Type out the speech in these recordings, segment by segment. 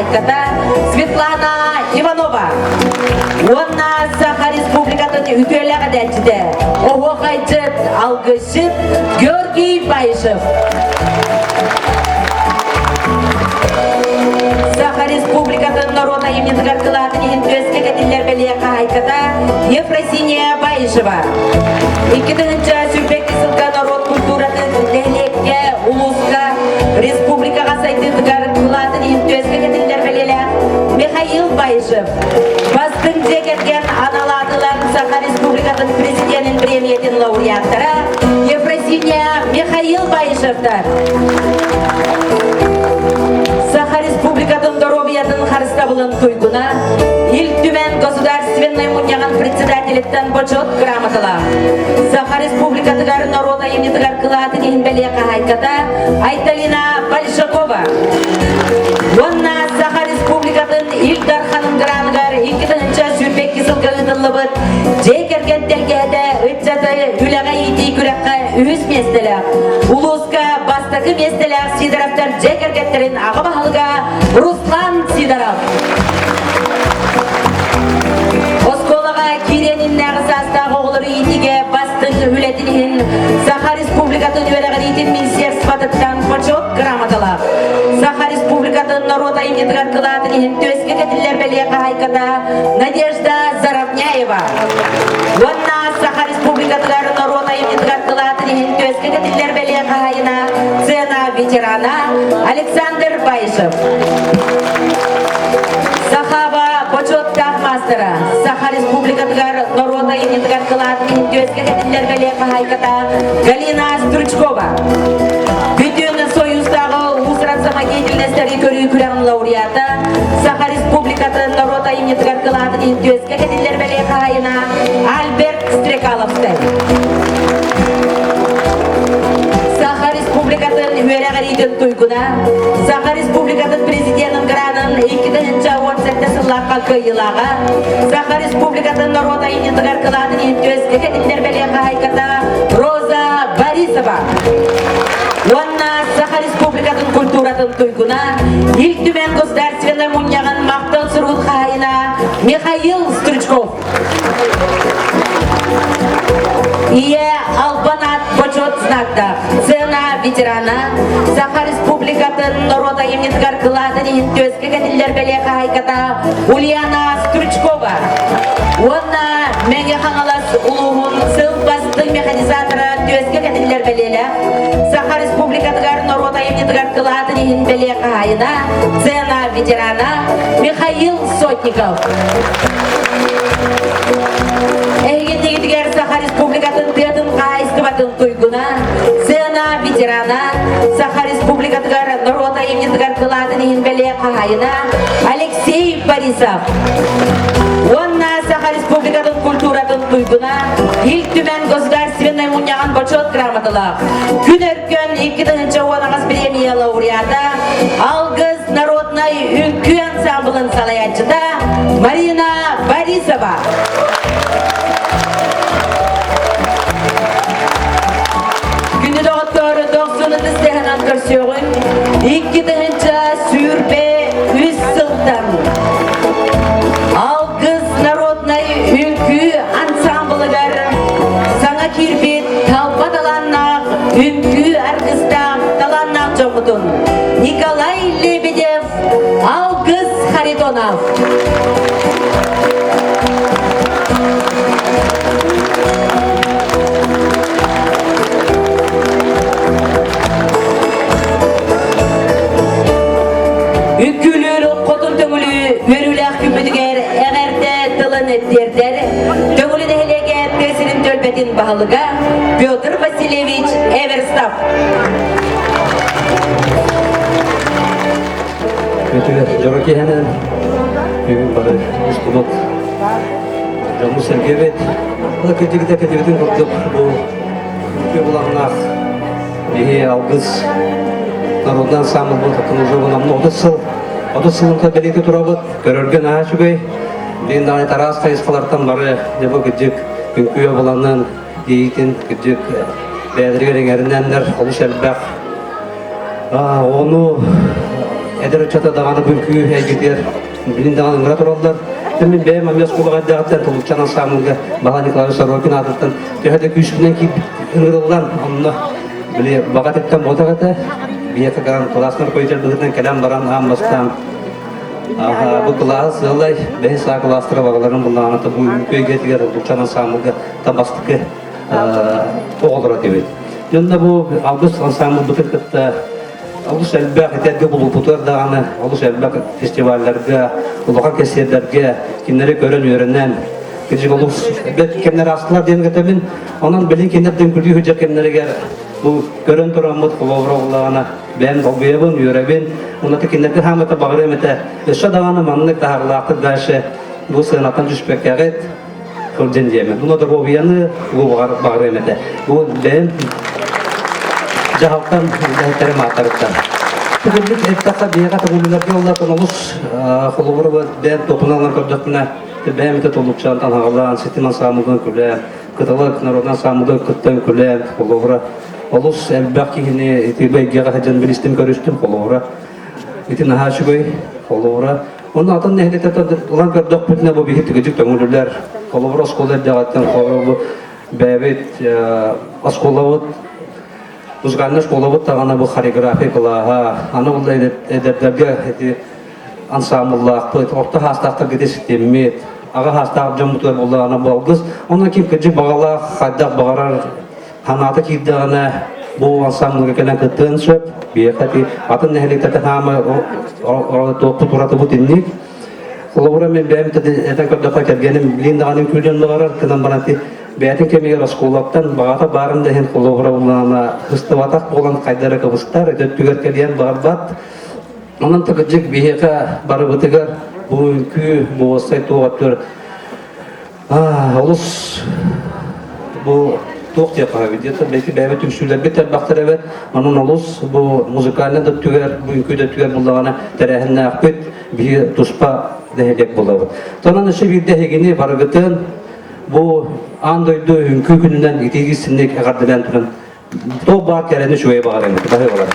хаһаайката Светлана Иванова уонна Саха Республикатын үтүөлээх этээччитэ, оһуохайдьыт, алгысчыт Георгий Баишев. Саха Республикатын норуот айымньытыгар кылаатын иһин түөскэ кэтиллэр бэлиэ хаһаайката Ефросиния Баишева. 2022 сылга норуот культуратын нэһилиэккэ, улууска, республикаҕа сайдыытыгар кылаатын иһин түөскэ кэтиллэр бэлиэлээх Михаил Баишев. Бастыҥ дьиэ кэргэн анал аатылар Саха Республикатын президенин премиятин лауреаттара Ефросиния Михаил Баишевтар. Саха Республикатын доруобуйатын харыстабылын туйгуна, Ил Түмэн Государственнай мунньаҕын председателиттэн бочуот грамоталаах, Саха Республикатыгар норуот айымньытыгар кылаатын иһин бэлиэ хаһаайката Айталина Большакова уонна Саха Республикатын Ил Дарханын граныгар 2022 сылга ыытыллыбыт дьиэ кэргэн тэлгэһэтэ ыччаты үлэҕэ иитии күрэххэ үһүс миэстэлээх, улууска бастакы миэстэлээх Сидоровтар дьиэ кэргэттэрин аҕа баһылыга Руслан Сидоров. Оскуолаҕа киириэн иннээҕи саастаах оҕолору иитиигэ бастыҥ үлэтин иһин Саха Республикатын үөрэҕириитин министерствотыттан почет грамоталаах. Саха Республикатын норуот айымньытыгар кылаатын иһин түөскэ кэтиллэр бэлиэ хаһаайката Надежда Заровняева. Уонна Саха Республикатыгар норуот айымньытыгар кылаатын иһин түөскэ кэтиллэр бэлиэ хаһаайына, сцена ветерана Александр Баишев. Сахаба бочуоттаах маастара, Саха Республикатыгар норуот айымньытыгар кылаатын иһин түөскэ кэтиллэр бэлиэ хаһаайката Галина Стручкова. Бүтүн Союзтааҕы уус-уран самодеятельностары көрүү күрэҕин лауреата, Саха Республикатын норуот айымньытыгар кылаатын иһин түөскэ кэтиллэр бэлиэ хаһаайына Альберт Стрекаловскай. Саха Республикатын үөрэҕириитин туйгуна, Саха Республикатын президенин гранын 2017 сыллаахха кыайыылааҕа, Саха Республикатын норуот айымньытыгар кылаатын иһин түөскэ кэтиллэр бэлиэ хаһаайката Роза Борисова. Уонна Саха Республикатын культуратын туйгуна, Ил Түмэн Государственнай мунньаҕын махтал суругун хаһаайына Михаил Стручков. Ийэ албан аат бочуот знактаах, сцена ветерана, Саха Республикатын норуот айымньытыгар кылаатын иһин түөскэ кэтиллэр бэлиэ хаһаайката Ульяна Стручкова уонна Мэҥэ Хаҥалас улууһун сыл бастыҥ механизатора түөскэ кэтиллэр бэлиэлээх Саха Республикатыгар норуот айымньытыгар кылаатын иһин бэлиэ хаһаайына, сцена ветерана Михаил Сотников. Эһигиннигитигэр Саха Республикатын тыатын хаһаайыстыбатын туйгуна, сцена ветерана, Саха Республикатыгар норуот айымньытыгар кылаатын иһин бэлиэ хаһаайына Алексей Борисов. Уонна Саха Республикатын культуратын туйгуна, Ил Түмэн Государственнай мунньаҕын бочуот грамоталаах, Күн Өркөн 2018 премия лауреата, Алгыс народнай үҥкүү ансамблын салайааччыта Марина Борисова. Күндү доҕоттор, дохсун ытыс тыаһынан көрсүөҕүҥ. 2023 сылтан Алгыс народнай үҥкүү ансамблыгар саҥа киирбит талба талааннаах үҥкүү аргыстаах талааннаах дьоммутун Николай Лебедев, Алгыс Харитонов. Үҥкүүлүүр хотун төҥүлү үөрүүлээх күммүтүгэр эҕэрдэ тылын тиэрдэр Төҥүлү нэһилиэгэ тыа сирин түөлбэтин баһылыга Петр Васильевич Эверстов. Үтүө дьоро киһинэн бүгүн бары мустубут дьоммут сэргэбит. Ала кырдьыгыта кэтибитин курдук бу үтүө буланнаах биһи алгыс народнан ансамблбыт оттон уже намна 30 сыл 30 сылын бэлиэтии турабыт. Көрөргө наһаа үчүгэй. Билигин даҕаны тараас хайысхалартан бары дьэ бу кырдьык үҥкүү буланнан иитин кырдьык бэйэлэригэр иҥэринэннэр олус элбэх. Ону. эдэр ыччата даҕаны бу үҥкүү эйгэтигэр билин даҕаны ыҥыра тураллар. Мин бэйэм эмиэ оскуолаҕа эрдэҕиттэн Тулукчан ансаамбылга Баһылай Николаевич Сорокин аатыттан төһө да күүспүнэн киирбит ыҥырыллан, онно били баҕа өттүттэн буотах этэ. Биһиэхэ кылааспар руководитель быһыытынан кэлэн баран аан бастаан бу кылааһы сыалай бэһис аа кылаастара баҕаларын буллаҕына бу үҥкүү эйгэтигэр Тулукчан ансаамбылга табастыкы оҕолоро этибит. Дьонно бу Алгыс ансаамбылбытын кытта олус элбэх этэргэ булуппутугар даҕаны олус элбэх фестивалларга, улахан кэнсиэрдэргэ кинилэри көрөн үөрэнэн кирдик олус бэрт кэмнэр аастылар диэн кэтэбин. Онон билин кинилэр дөҥкүлүү сылдьар кэмнэригэр бу көрөн тураммыт холобура буоллаҕына бэйэм долгуйабын, үөрэбин. Уонна кинилэргэ хаамыта баҕарыам этэ. Өссө даҕаны маннык таһаарылаахтык дальше бу сыанаттан түспэккэҕит сылдьын диэмин. Уна доруобуйаны бу баҕарыам этэ. Бу бэйэм дьаһалтан үлэһиттэрим ааттарыттан. Бүгүннүк эттэххэ биһиэхэ төгүлүлэргэ улаатан олус холобура бэйэм топунан көрдөхпүнэ бэйэм ити толукчаан танаҕалаан ситим ансаамылдан күлээн кыталык народнай ансаамылдан кыттан күлээн холобура олус элбэх киһини ити бэйгэҕэ сылдьан билистим көрүстүм холобура ити наһаа үчүгэй холобура Онно атын нэһилиэктэртэн ылан көрдөхпүтүнэ бу биһи түгэдьик төҥүлүлэр. Холобур оскуола эрдэҕиттэн холобур бэйэбит оскуолабыт музыкальнай школабыт даҕаны бу хореография кылааһа аны ол эдэрдэргэ ити ансаамбыллаахпыт орто хаастаахтарга ити ситиммит аҕа хаастаах дьоммутугар буоллаҕына бу алгыс онон ким кырдьык баҕалаах хайдах баҕарар Ханаата киирдэҕинэ бу ансамблга кэлэн кыттыан сөп. Биһиэхэ ити атын нэһилиэктэртэн хаама туохпут уратыбыт инник. Холобура мен бэйэм этэн көрдөххө кэргэним билин даҕаны үҥкүүлүөн баҕарар гынан баран ити бэйэтин кэмигэр оскуолаттан баҕата баарын да иһин холобура буллаҕына сыстыбатах буолан хайда эрэ кыбыстар ити өттүгэр кэлиэн баҕарбат. Онон кырдьык биһиэхэ барыбытыгар бу үҥкүү буолсай туох өттүгэр Олус бу туох диэххэ сөбүй диэтэ бэйти бэйэбит түмсүүлэрбит элбэхтэр эбит. Онон олус бу музыкальнай да өттүгэр, бу үҥкүү да өттүгэр буллаҕына тэрээһиннээхпит, биһи туспа нэһилиэк буолабыт. Онон өссө биирдэ эһигини барыгытын бу аан дойду үҥкүү күнүнэн итиигиссинник эҕэрдэлээн туран Туох баар кэрэни үчүгэй баҕарыҥ, баһыыбалар.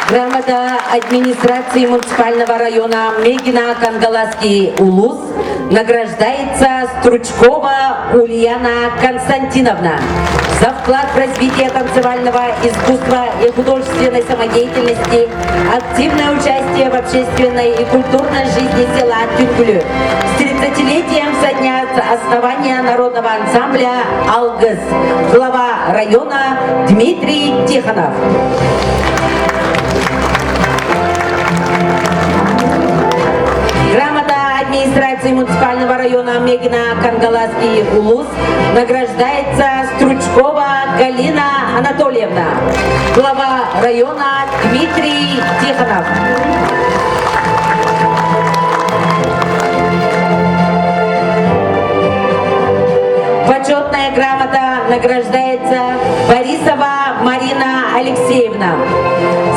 Грамота администрации муниципального района Мегино-Кангаласский улус награждается Стручкова Ульяна Константиновна за вклад в развитие танцевального искусства и художественной самодеятельности, активное участие в общественной и культурной жизни села Тюнгулю. С 30-летием со дня основания народного ансамбля «Алгыз». Глава района Дмитрий Тихонов. Грамота администрации муниципального района Мегино-Кангаласский Улус награждается Стручкова Галина Анатольевна. Глава района Дмитрий Тихонов. Почетная грамота награждается Борисова Марина Алексеевна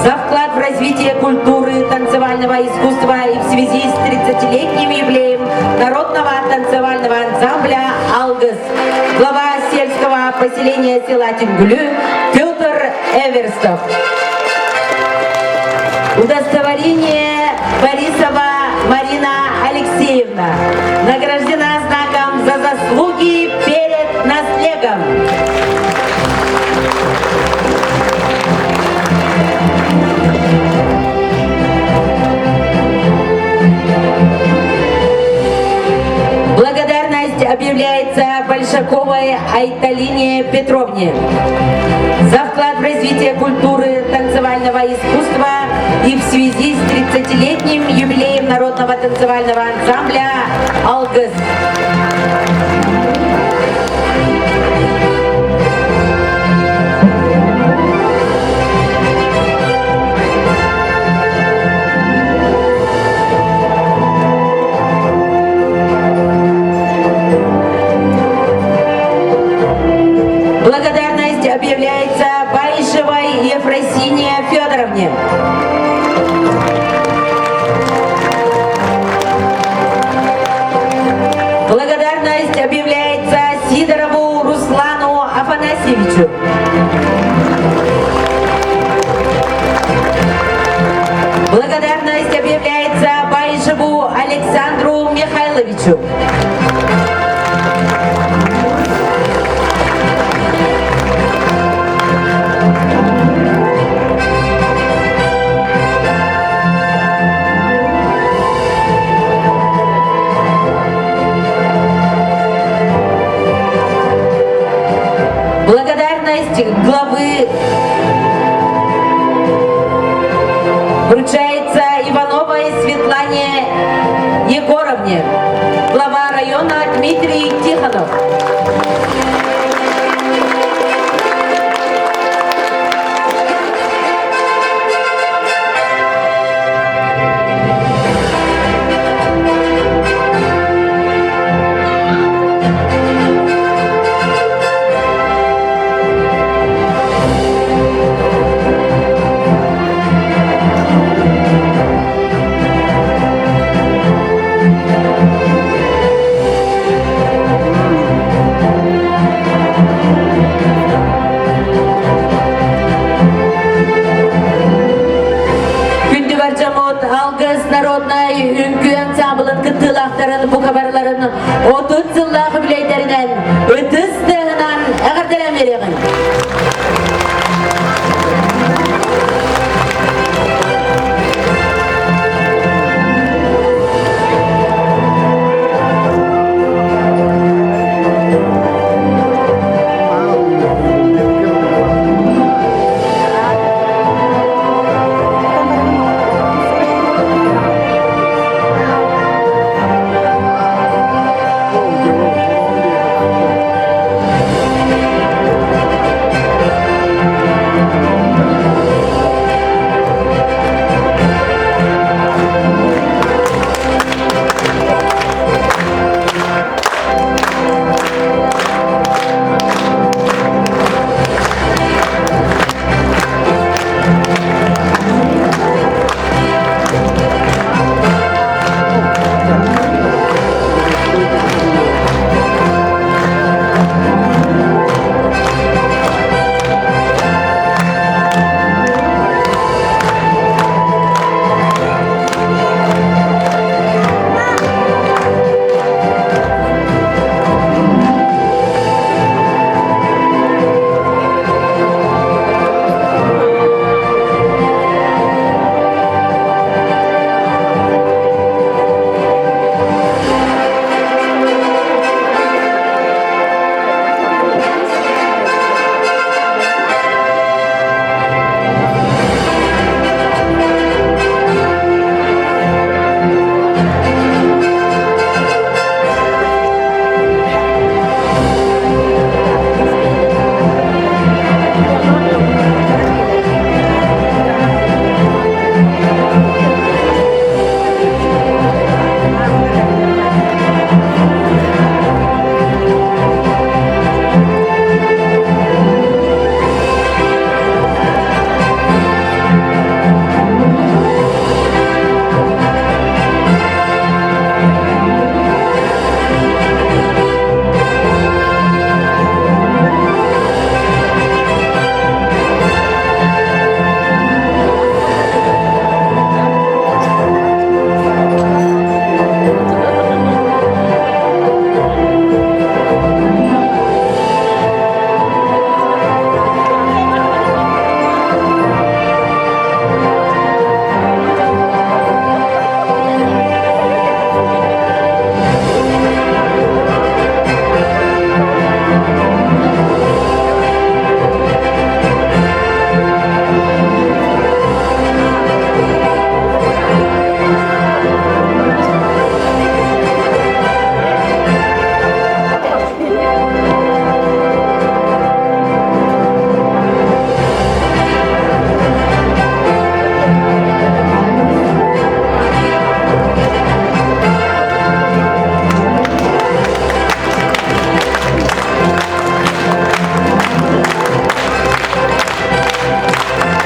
за вклад в развитие культуры, танцевального искусства и в связи с 30-летним юбилеем народного танцевального ансамбля «Алгыс». Глава сельского поселения села Тюнгулю Петр Эверстов. Удостоверение Борисова Марина Алексеевна награждена знаком за заслуги перед наслегом. Благодарность объявляется Большаковой Айталине Петровне за вклад в развитие культуры танцевального искусства и в связи с 30-летним юбилеем народного танцевального ансамбля «Алгыс». Благодарность объявляется Баишевой Ефросине Федоровне. Благодарность объявляется Сидорову Руслану Афанасьевичу. Благодарность Ивановичу. Благодарность главы вручается Ивановой Светлане Егоровне, глава района Дмитрий Тихонов. Күндү бар дьоммут Алгыс народнай үҥкүү ансаамбылын кыттыылаахтарын букабарларын 30 сыллаах үбүлүөйдэринэн ытыс тыаһынан эҕэрдэлээн биэриэҕиҥ.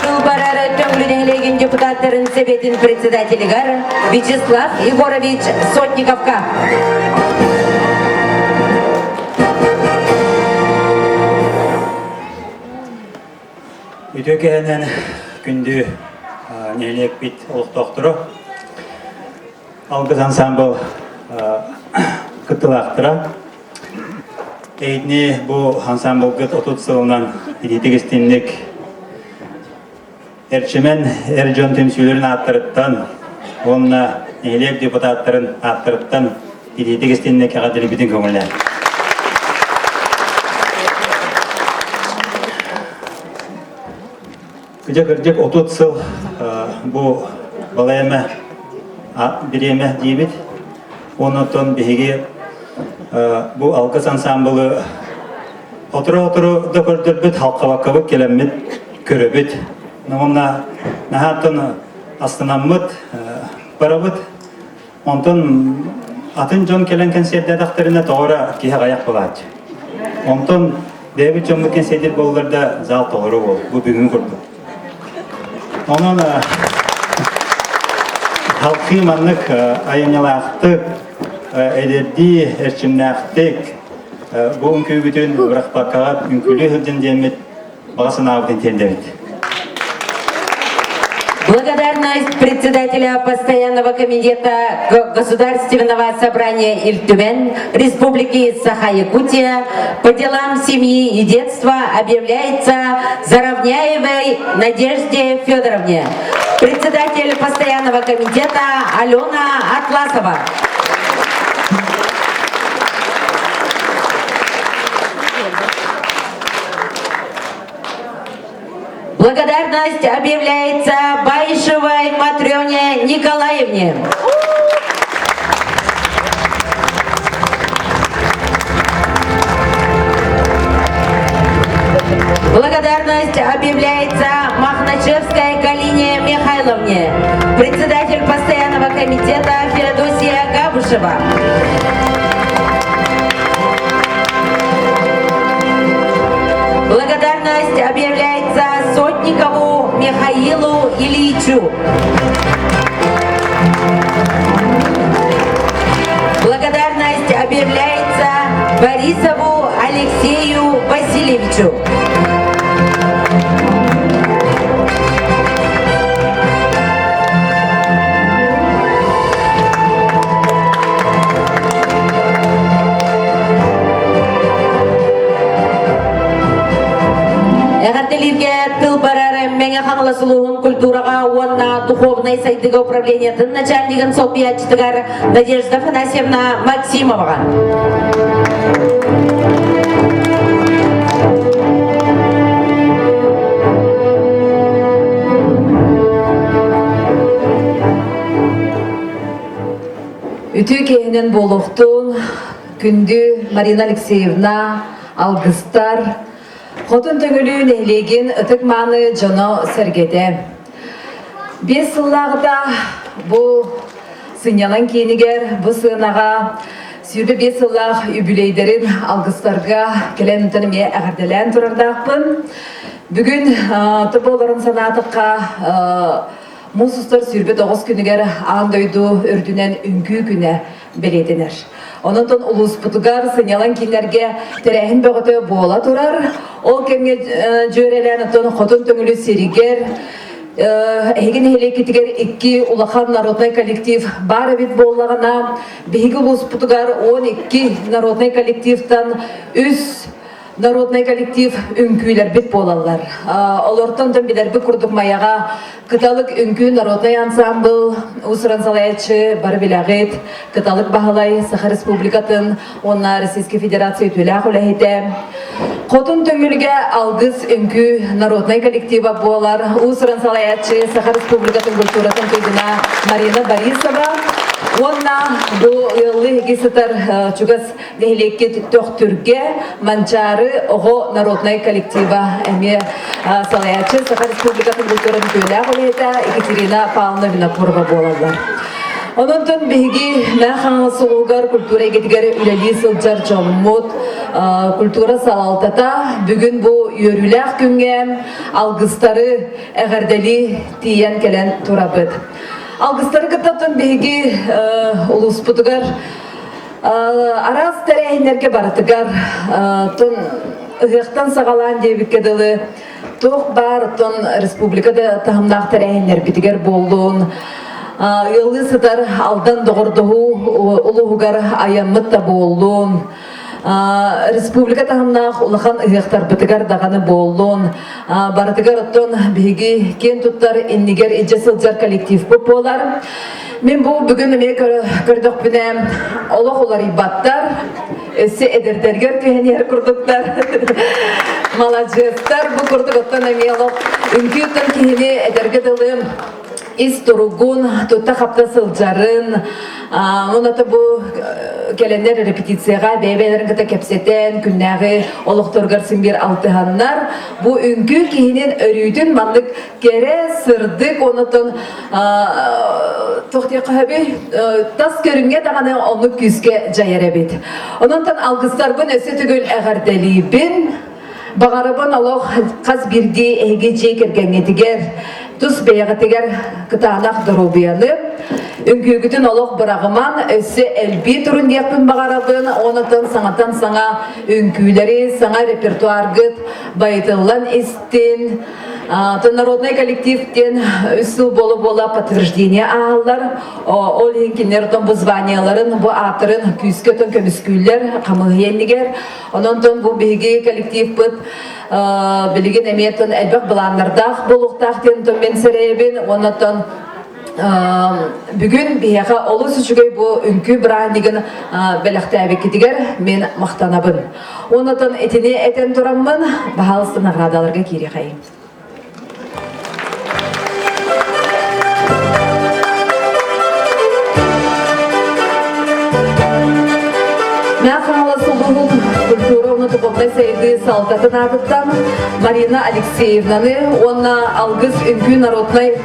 Тыл барар Төҥүлү нэһилиэгин депутаттарын Сэбиэтин председателигэр Вячеслав Егорович Сотниковка. Үтүө киһинэн күндү нэһилиэкпит олохтоохторо. Алгыс ансамбл. кыттыылаахтара. Эйитини бу ансамблгыт 30 сылынан итиитик истинник Эрчимэн эр дьон түмсүүлэрин ааттарыттан уонна нэһилиэк депутаттарын ааттарыттан итиитик истинник эҕэрдэлиибитин көҥүллээн. Дьэ кырдьык 30 сыл бу балайма бириэмэ диибит. Онон биһиги бу Алгыс ансаамбылы Отору-отору да көрдөрбүт, халқабаккабыт кэлэммит көрөбүт. Уонна наһааттан астынаммыт барабыт. Онтон атын дьон кэлэн кэнсиэрдээтэхтэринэ тоҕо эрэ киһи аҕыйах буолааччы. Онтон бэйэбит дьоммут кэнсиэрдиир буоллар да зал толору буол. Бу бүгүн курдук. Онон халқыы маннык айымньылаахтык, эдэрдии эрчимнээхтик Бу үҥкүүбүтүн бырахпаккаҕа үҥкүүлүү сылдьын диэммит баҕа санаабытын тиэрдэбит. Благодарность председателя Постоянного комитета Государственного собрания Ильтюмен Республики Саха-Якутия по делам семьи и детства объявляется Заровняевой Надежде Федоровне. Председатель Постоянного комитета Алена Атласова. Благодарность объявляется Байшевой Матрёне Николаевне. Благодарность объявляется Махначевской Галине Михайловне, председатель постоянного комитета Феодосия Габушева. Благодарность объявляется Сотникову Михаилу Ильичу. Благодарность объявляется Борисову Алексею Васильевичу. Эҕэрдэлииргэ тыл барар Мэҥэ Хаҥалас улууһун культураҕа уонна духовнай сайдыыга управлениетын начальнигын солбуйааччытыгар Надежда Афанасьевна Максимоваҕа. Үтүө киэһинэн буолуохтун, күндү Марина Алексеевна, алгыстар, Хотун Төҥүлүү нэһилиэгин ытык-мааны дьоно-сэргэтэ. 5 сыллааҕыта бу сынньалаҥ киинигэр бу сыанаҕа 25 сыллаах үбүлүөйдэрин алгыстарга кэлэн онтон эмиэ эҕэрдэлээн турардаахпын. Бүгүн тобо олорон санаатахха муус устар 29 күнүгэр аан дойду үрдүнэн үҥкүү күнэ бэлиэтэнэр. Онон улууспутугар сынньалаҥ кииннэргэ тэрээһин бөҕөтө буола турар. Ол кэмҥэ дьүөрэлээн оттон Хотун Төҥүлү сиригэр эһиги нэһилиэккитигэр икки улахан народнай коллектив баар эбит буоллаҕына, биһиги улууспутугар 12 народнай коллективтан үс народнай коллектив үҥкүүлэрбит буолаллар. Олортон да билэрбит курдук Майаҕа Кыталык үҥкүү народнай ансамбл уус-уран салайааччы бары билэҕит, Кыталык Баһылай Саха Республикатын уонна Российской Федерация үтүөлээх үлэһитэ. Хотун Төҥүлгэ Алгыс үҥкүү народнай коллектива буолар уус-уран салайааччы Саха Республикатын культуратын туйгуна Марина Борисова уонна бу ыаллыы иһиги сытар чугас Нэһилиэккит Төхтүргэ Манчаары оҕо народнай коллектива эмиэ салайааччы Саха Республикатын культуратын үтүөлээх үлэһитэ Екатерина Павловна Винокурова буолаллар. Онон биһиги Мэҥэ Хаҥалас улууһугар культура эйгэтигэр үлэлии сылдьар дьоммут, культура салалтата бүгүн бу үөрүүлээх күҥҥэ алгыстары эҕэрдэлии тиийэн кэлэн турабыт. Алгыстары кытта биһиги улууспутугар Араас тэрээһиннэргэ барытыгар тон ыһыахтан саҕалаан диэбиккэ дылы туох баар тон республика да таһымнаах тэрээһиннэрбитигэр буоллун. Ыаллыы сытар Алдан доҕордоһуу улууһугар айаммыт да буоллун, республика таһымнаах улахан ыһыахтарбытыгар даҕаны буоллун, барытыгар оттон биһиги киэн туттар иннигэр илдьэ сылдьар коллективпыт буолар. Мин бу бүгүн эмиэ көрдөхпүнэ олох уларыйбаттар, өссө эдэрдэргэр түһэн иһэр курдуктар. Маладьыастар, бу курдук оттон эмиэ олох үҥкүү киһини эдэргэ дылы ис туругун, тутта-хапта сылдьарын, уонна бу кэлэннэр репетицияҕа бэйэ-бэйэлэрин кытта кэпсэтэн, күннээҕи олохторугар син биир алтыһаннар, бу үҥкүү киһинин өрүүтүн маннык кэрэ, сырдык, онотон туох диэххэ тас көрүҥҥэ даҕаны оннук күүскэ дьайар эбит. Ононтон алгыстарбын өссө төгүл эҕэрдэлиибин. Баҕарабын олох хас биирдии эһиги дьиэ кэргэҥҥитигэр, тус бэйэҕитигэр кытаанах доруобуйаны, үҥкүүгүтүн олох быраҕыман, өссө элбии турун диэхпин баҕарабын, онотон саҥатан саҥа үҥкүүлэри, саҥа репертуаргыт байытыллан истин. Народный коллектив диэн үс сыл буола-буола подтверждение ааһаллар. Ол иһин кинилэр бу званияларын, бу ааттарын күүскэ отон көмүскүүллэр хамыыһыйа иннигэр. Онон бу биһиги коллективпыт билигин эмиэ элбэх былааннардаах буолуохтаах диэн мен сэрэйэбин. Оннотон бүгүн биһиэхэ олус үчүгэй бу үҥкүү бырааһынньыгын бэлэхтээбиккитигэр мин махтанабын. Оннотон итини этэн тураммын, баһаалыста наградаларга киириэхэйин. Хаҥалас улууһун культура уонна духовнай сайдыы салалтатын аатыттан Марина Алексеевнаны уонна Алгыс үҥкүү народнай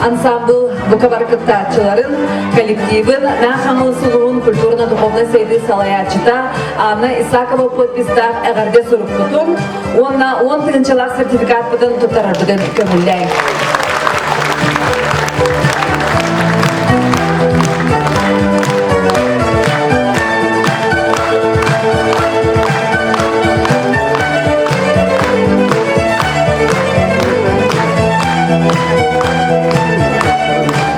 ансамбл бука бары кыттааччыларын коллективын Хаҥалас улууһун культурно-духовнай сайдыы салайааччыта Анна Исакова подпистаах эҕэрдэ сурукпутун уонна 10 тыһыынчалаах сертификатпытын туттарарбытын көҥүллээҥ.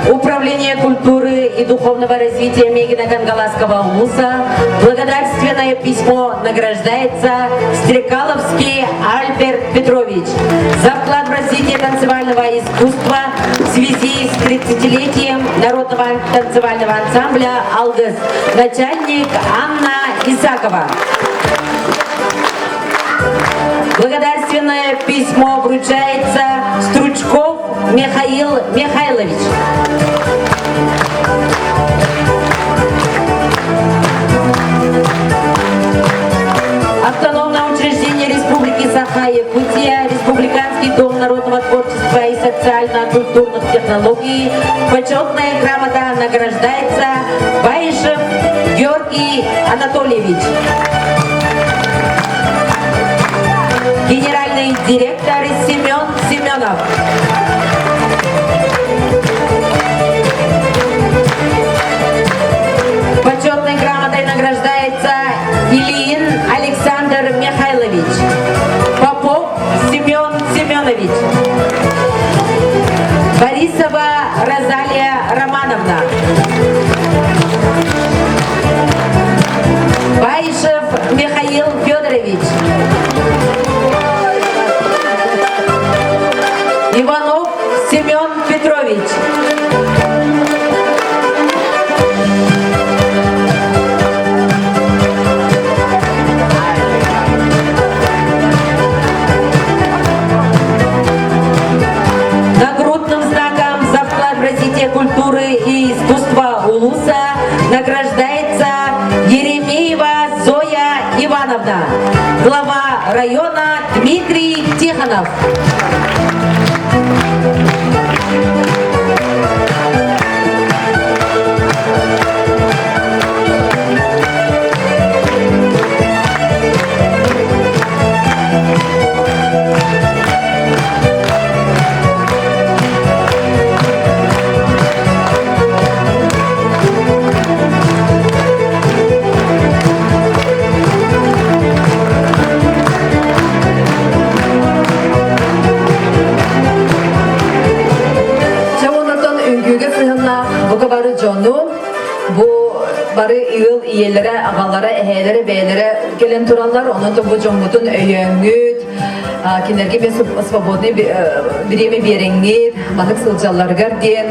Управление культуры и духовного развития Мегино-Кангаласского УЛУСа благодарственное письмо награждается Стрекаловский Альберт Петрович за вклад в развитие танцевального искусства в связи с 30-летием народного танцевального ансамбля «Алгыс», начальник Анна Исакова. Благодарственное письмо вручается Стручков Михаил Михайлович. Автономное учреждение Республики Саха-Якутия, Республиканский дом народного творчества и социально-культурных технологий, почетная грамота награждается Баишев Георгий Анатольевич. Генеральный директор Семен Семенов. Почетной грамотой награждается Ильин Александр Михайлович, Попов Семен Семенович, Борисова Розалия Романовна, Баишев Михаил Федорович, Иванов Семен Петрович. Нагрудным знаком за вклад в развитие культуры и искусства Улуса награждается Еремеева Зоя Ивановна, глава района Дмитрий Тихонов. бары ыал ийэлэрэ, аҕалара, эһээлэрэ, бэйэлэрэ кэлэн тураллар. Онон бу дьоммутун өйөөҥҥүт, кинилэргэ эмиэ свободный бириэмэ биэрэҥҥит, маннык сылдьалларыгар диэн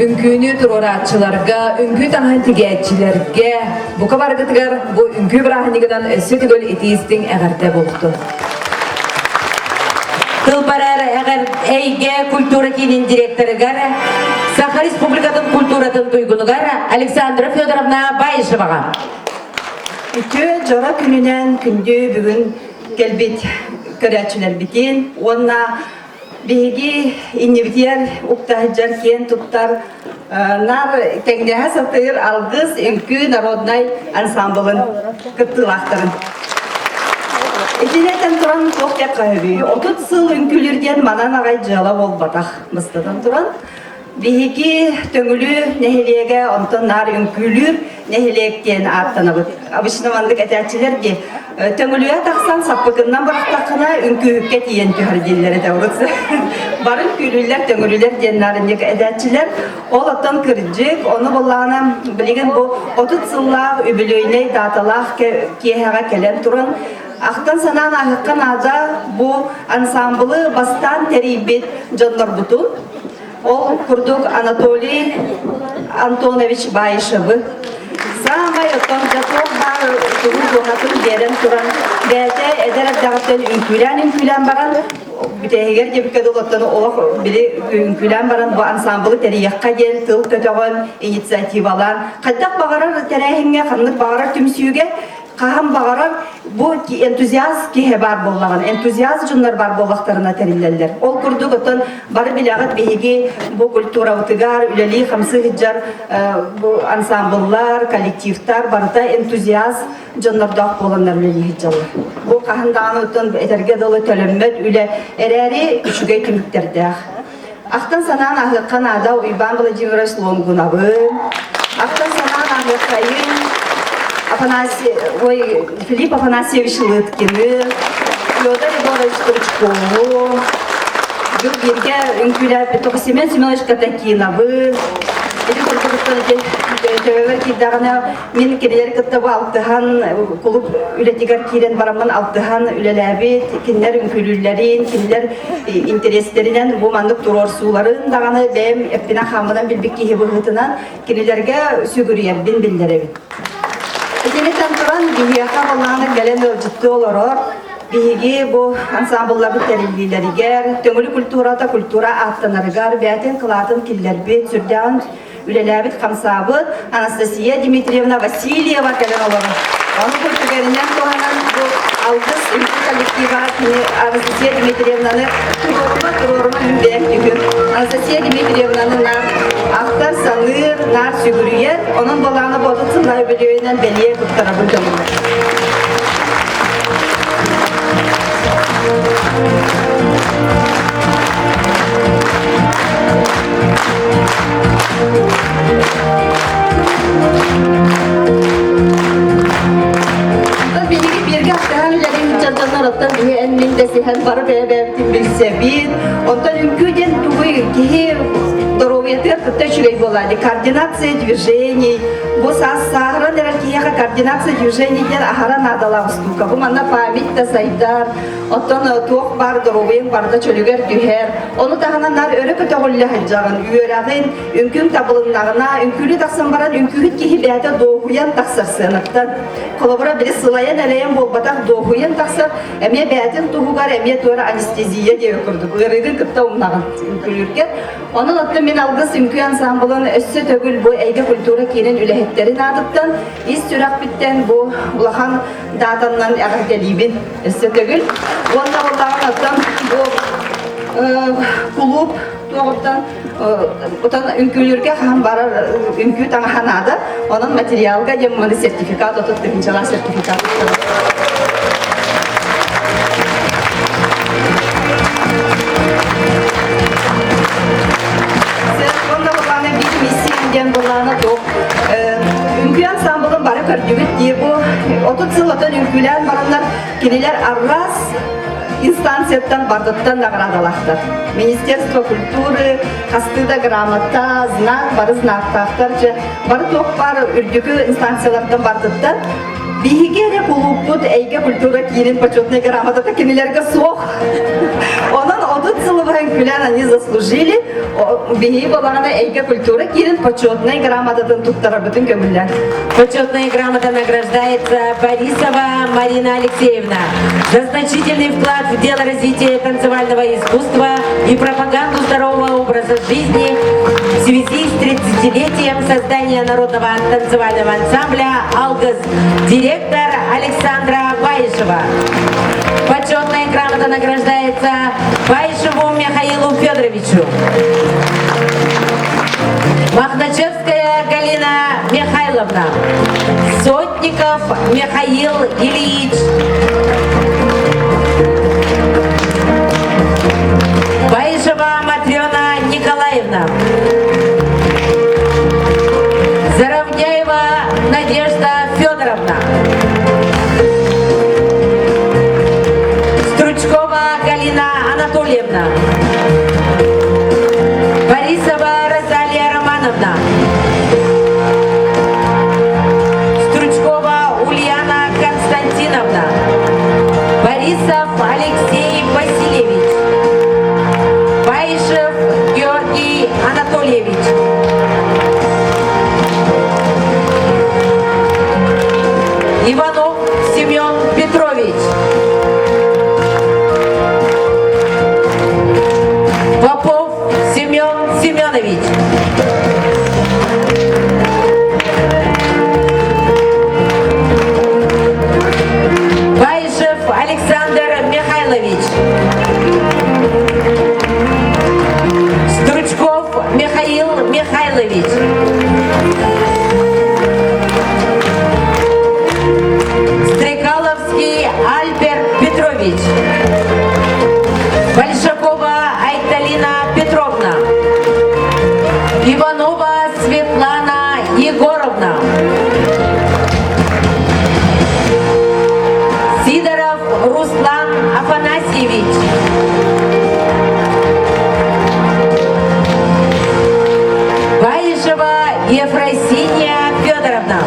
үҥкүүнү туруорааччыларга, үҥкүү таҥаһын тигээччилэргэ бука барыгытыгар бу үҥкүү бырааһынньыгынан өссө төгүл итии-истиҥ эҕэрдэ буолуохтун. Тыл барар эҕэр эйгэ культура киинин директорыгар Саха Республикатын культуратын туйгунугар Александра Федоровна Баишеваҕа. Үтүө дьоро күнүнэн күндү бүгүн кэлбит көрөөччүлэрбитин уонна биһиги иннибитигэр уктаһыдьар киэн туттар нар тэҥнэһэ сатыыр Алгыс үҥкүү народнай ансамблын кыттыылаахтарын. Итинэтэн туран туох диэххэ сөбүй? 30 сыл үҥкүүлүүр диэн манан аҕай дьыала буолбатах. Бастатан туран, Биһиги Төҥүлү нэһилиэгэ онтон наар үҥкүүлүүр нэһилиэк диэн ааттанабыт. Обычно маннык этээччилэр дии. Төҥүлүгэ тахсан саппыкыннан бырахтаххына үҥкүүһүккэ тиийэн түһэр дииллэр этэ урут. Бары үҥкүүлүүллэр, төҥүлүлэр диэн наарынньык этээччилэр. Ол оттон кырдьык, ону буллаҕына билигин бу 30 сыллаах үбүлүөйнэй дааталаах киэһэҕэ кэлэн туран ахтан санаан ааһыахха наада бу ансаамбылы бастаан тэрийбит дьоннорбутун Ол курдук Анатолий Антонович Баишевы саамай оттон дьэ туох баар тугун туоһатын биэрэн туран бэйэтэ эдэр эрдэҕиттэн үҥкүүлээн-үҥкүүлээн баран бүтэһигэр диэбиккэ дылы оттон олох били үҥкүүлээн баран бу ансамблы тэрийиэххэ диэн тыл көтөҕөн инициативалаан хайдах баҕарар тэрээһиҥҥэ ханнык баҕарар түмсүүгэ хаһан баҕарар бу энтузиаст киһи баар буоллаҕына, энтузиаст дьоннор баар буоллахтарына тэриллэллэр. Ол курдук оттон бары билэҕит биһиги бу культурабытыгар үлэлии-хамсыы сылдьар бу ансамбллар, коллективтар барыта энтузиаст дьоннордоох буоланнар үлэлии сылдьаллар. Бу хаһан даҕаны оттон этэргэ дылы төлөммөт үлэ эрээри үчүгэй түмүктэрдээх. Ахтан санаан аһыахха наада Уйбаан Владимирович Лонгунабын. Ахтан санаан аһыаххайын Афанасий, ой, Филипп Афанасьевич Лыткины, Федор Егорович Стручкову, Бүл бииргэ үҥкүүлээбит Семен Семенович Катакиновы, ити курдук ити төбөбөр киирдэҕинэ Мин кинилэри кытта бу алтыһан, кулууп үлэтигэр киирэн бараммын алтыһан үлэлээбит, кинилэр үҥкүүлүүллэрин, кинилэр интэриэстэринэн бу маннык туруорсууларын даҕаны бэйэм эппинэн-хааммынан билбит киһи быһыытынан кинилэргэ сүгүрүйэрбин биллэрэбин. Итинитэн туран биһиэхэ былааны кэлэн ыалдьыттыы олорор биһиги бу ансамблларбыт тэриллиилэригэр, Төҥүлү культурата культура ааттанарыгар бэйэтин кылаатын киллэрбит, сүрдээҕин үлэлээбит-хамсаабыт Анастасия Дмитриевна Васильева кэлэн олорор. Ону бу түгэнинэн туһанан бу Алгыс үҥкүү коллектива кини Анастасия Дмитриевнаны туруорума туруорума мин бэйэм түһүм. Анастасия Дмитриевнаны наар ахтар, саныыр, наар сүгүрүйэр, онон балаана буотут сыллаһы бүлүөйүнэн бэлиэ туттарабын көҥүллэр. Оттон биһиги бииргэ алтыһан үлэлиир дьоннор оттон биһи эн мин дэсиһэн бары бэйэ-бэйэбитин билсэбит. Оттон үҥкүү диэн тугуй киһи доруобуйатыгар кытта үчүгэй буолаады. Координация движений. Бу саас сааһыран эрэр киһиэхэ координация движений диэн аһара наадалаах устуука. Бу манна память да сайдар, Оттон туох баар доруобуйаҥ барыта чөлүгэр түһэр. Ону таһынан наар өрө көтөҕүллэ сылдьаҕын, үөрэҕин, үҥкүүҥ табылыннаҕына, үҥкүүлүү тахсан баран үҥкүүһүт киһи бэйэтэ дуоһуйан тахсар сыанаттан. Холобура, били сылайан-элэйэн буолбатах, дуоһуйан тахсар, эмиэ бэйэтин туһугар, эмиэ туора анестезия диэбит курдук, ыарыыгын кытта умнаҕын үҥкүүлүүргэ. Онон оттон мин Алгыс үҥкүү ансамблын өссө төгүл бу эйгэ культура киинин үлэһиттэрин аатыттан ис сүрэхпиттэн бу улахан даатаннан эҕэрдэлиибин. Өссө төгүл. Уонна буоллаҕын оттон бу кулууп туоҕуттан утан үҥкүүлүүргэ хаһан барар үҥкүү таҥаһа наада. Онон материалга диэн маны сертификат 30 тыһыынчалаах сертификат. Уонна буоллаҕына биир миссиям диэн буоллаҕына туох үҥкүү ансамблын бары көрдүгүт дии бу 30 сыл отон үҥкүүлээн бараннар Кинилэр араас инстанцияттан бардыттан наградалаахтар. Министерство культуры, хастыы да грамота, знак, бары знактаахтар, дьэ, бары туох баар үрдүкү инстанциялартан бардыттан Биһиги эрэ кулууппут эйгэ культура киинин почетной грамотата кинилэргэ суох. Онон 30 сылы быһан күлэн они заслужили. Биһиги балаҕана эйгэ культура киинин почетной грамотатын туттарарбытын көҥүллээн. Почетная грамота награждается Борисова Марина Алексеевна за значительный вклад в дело развития танцевального искусства и пропаганду здорового образа жизни в связи с 30-летием создания народного танцевального ансамбля «Алгас», директор Александра Баишева. Почетная грамота награждается Баишеву Михаилу Федоровичу. Махначевская Галина Михайловна. Сотников Михаил Ильич. Баишева Матрена Николаевна. Заровняева Надежда Федоровна. Стручкова Галина Анатольевна. Борисова Розалия Романовна. Стручкова Ульяна Константиновна. Борисов Алексей Васильевич. Баишев Георгий Анатольевич. Иванов Семен Петрович. Попов Семен Семенович. Баишев Александр Михайлович. Стручков Михаил Михайлович. Стрекаловский Альберт Петрович. Большакова Айталина Петровна. Иванова Светлана Егоровна. Сидоров Руслан Афанасьевич. Баишева Ефросинья Федоровна.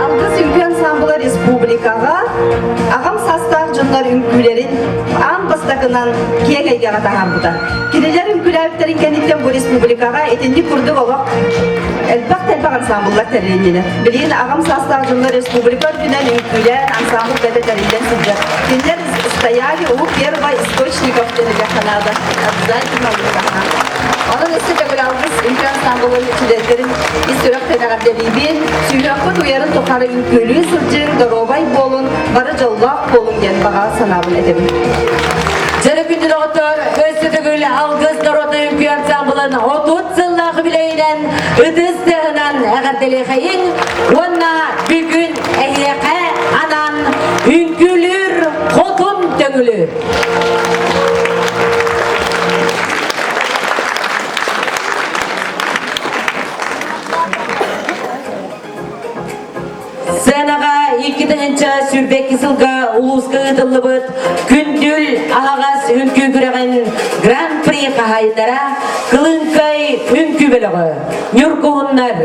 Алгыс үҥкүү ансамбла республикаҕа аҕам саастаах дьоннор үҥкүүлэрин аан бастакынан киэҥ эйгэҕэ таһаарбыта. Кинилэр үҥкүүлээбиттэрин кэнниттэн бу республикаҕа итинник курдук олох элбэх да элбэх ансамбллар тэрилиннилэр. Билигин аҕам саастаах дьоннор республика үрдүнэн үҥкүүлээн ансамбл бэдэ тэриллэн сылдьар. Кинилэр стояли у первоисточников диэн Канада. Обязательно Онон өссө төгүл алгыс үҥкүү ансамблын чилиэттэрин ис сүрэхтэн эҕэрдэлиибин. Сүһүөххүт уйарын тухары үҥкүүлүү сылдьыҥ, доруобай буолун, бары дьоллоох буолуҥ диэн баҕа санаабын этэбин. Дьэрэ күндү доҕоттор, өссө төгүл Алгыс народнай үҥкүү ансамблын 30 сыллаах үбүлүөйүнэн ытыс тыаһынан эҕэрдэлиэхэйиҥ уонна бүгүн эһиэхэ анаан үҥкүүлүүр хотун төҥүлү. Сценаҕа 2022 сылга улууска ыытыллыбыт Күндүл аһаҕас үҥкүү күрэҕин Гран-при хаһаайыннара Кылыҥкай үҥкүү бөлөҕө Ньургуһуннар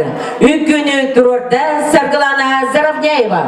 үҥкүүнү туруорда Саргылана Заровняева.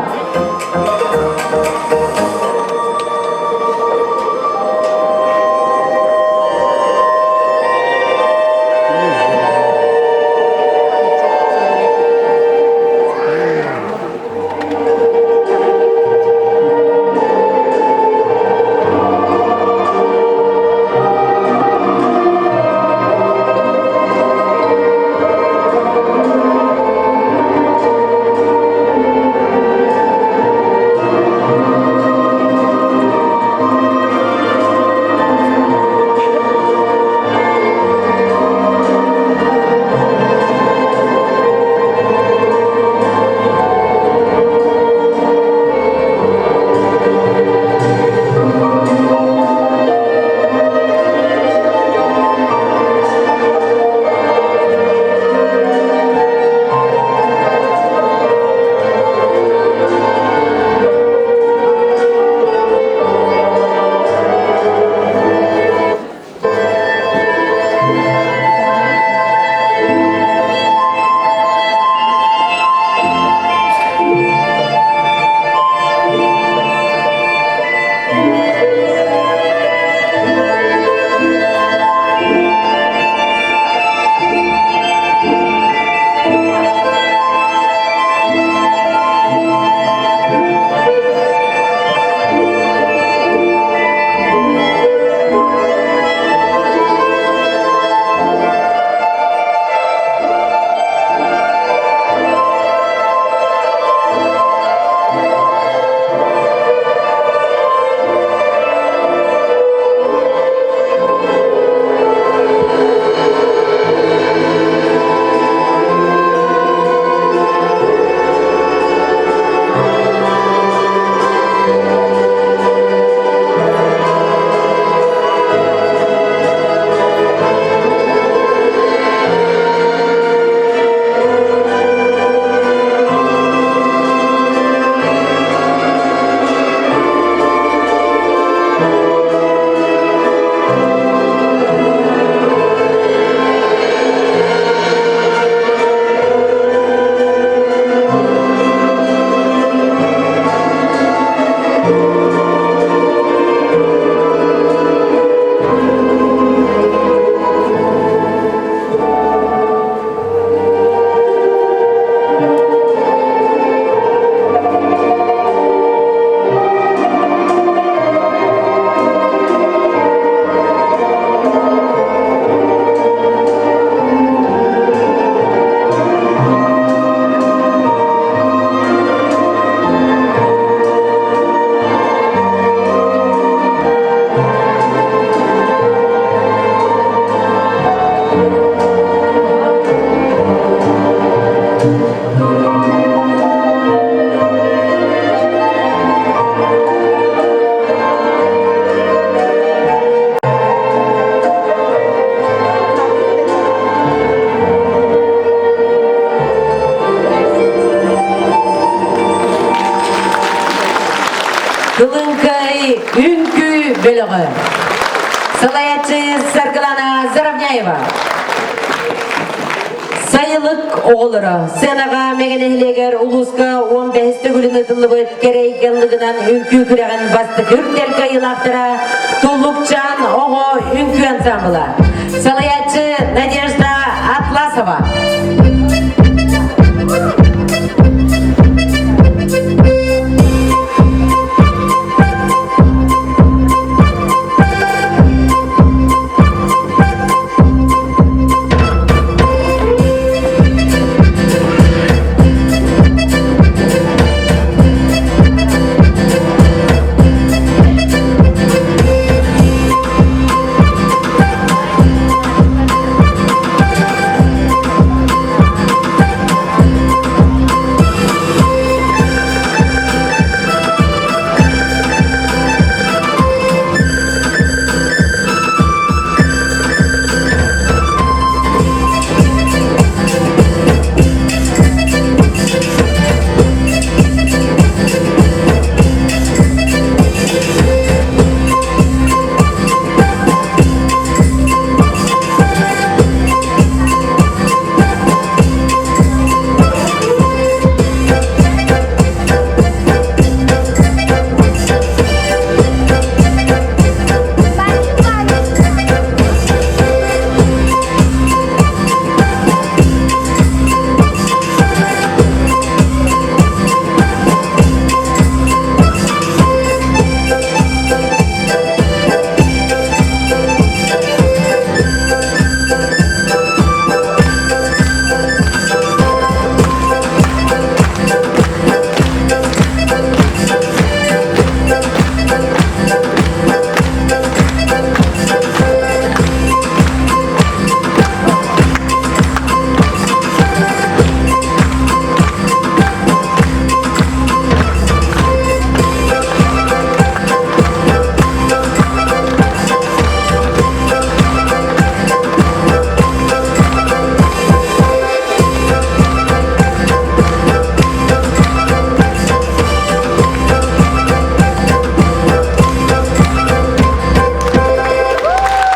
бөлөҕө. Салайааччы Саргылана Заровняева. Сайылык оҕолоро сценаҕа Мэҥэ нэһилиэгэр улууска 15 төгүлүн ыытыллыбыт кэрэй ыллыгынан үҥкүү күрэҕин бастакы үрдэл кыайыылаахтара Туллукчаан оҕо үҥкүү ансамбла. Салайааччы Надежда Атласова.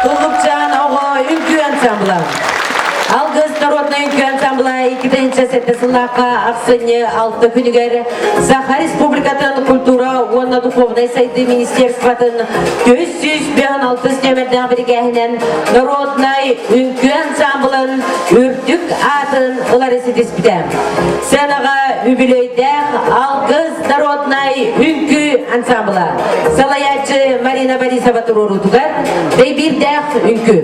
Туллукчаан оҕо үҥкүү ансамбла. Алгыс народнай үҥкүү ансамбла 2007 сыллаахха ахсынньы 6 күнүгэр Саха Республикатын культура уонна духовнай сайдыы министерствотын 356 нүөмэрдээх биригээһинэн народнай үҥкүү ансамблын үрдүк аатын ылары ситиспитэ. Сценаҕа үбүлүөйдээх Алгыс народнай үҥкүү ансамбла салайааччы Марина Борисова туруоруутугар дэйбиирдээх үҥкүү.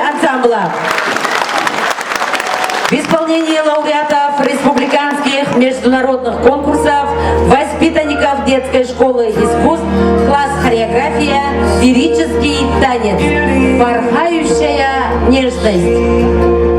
ансамбла. В исполнении лауреатов республиканских международных конкурсов, воспитанников детской школы искусств, класс хореография, лирический танец, порхающая нежность.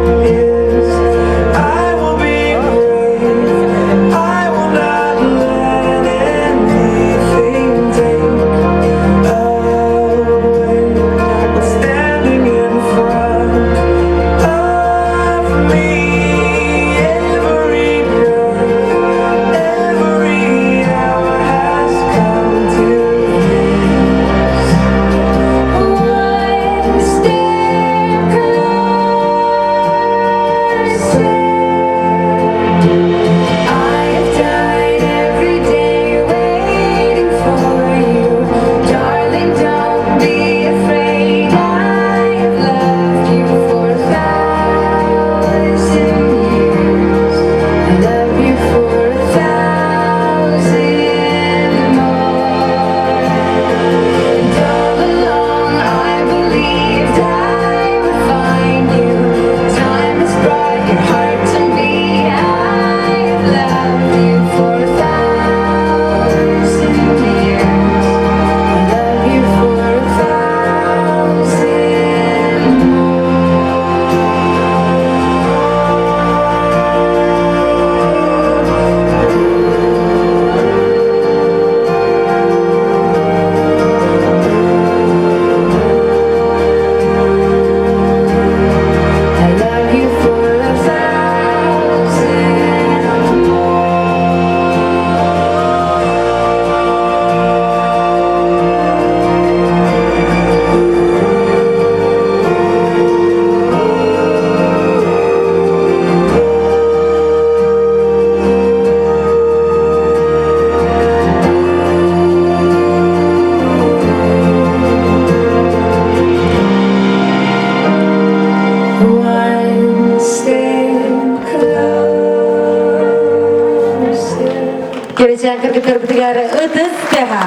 Кэрэчээн кыргыттарбытыгар ытыс тыаһа.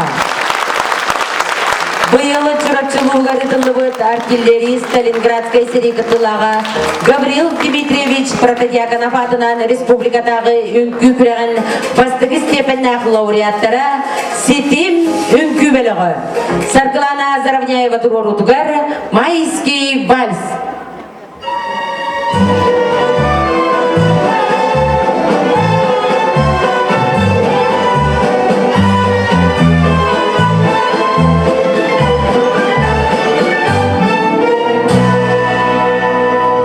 Быйыл Чурапчы улууһугар ыытыллыбыт артиллерист Сталинградскай сэрии кыттыылааҕа Гаврил Дмитриевич Протодьяконов аатынан республикатааҕы үҥкүү күрэҕин бастакы степеннээх лауреаттара Ситим үҥкүү бөлөҕө. Саргылана Заровняева туруоруутугар Майский вальс.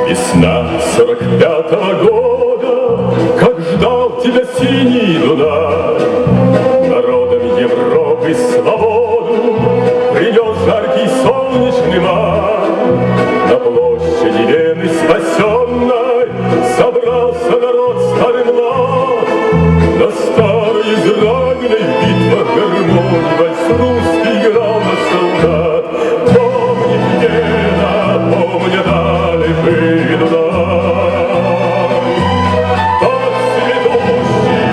Весна 45-го года, как ждал тебя синий Дунай, Народом Европы свободу принес жаркий солнечный май. На площади Вены спасенной собрался народ старый млад. На старой израненной в битвах гармонии вальс русский играл на солдат. Помнит Вена, помнят Альпы и Дунай. Тот цветущий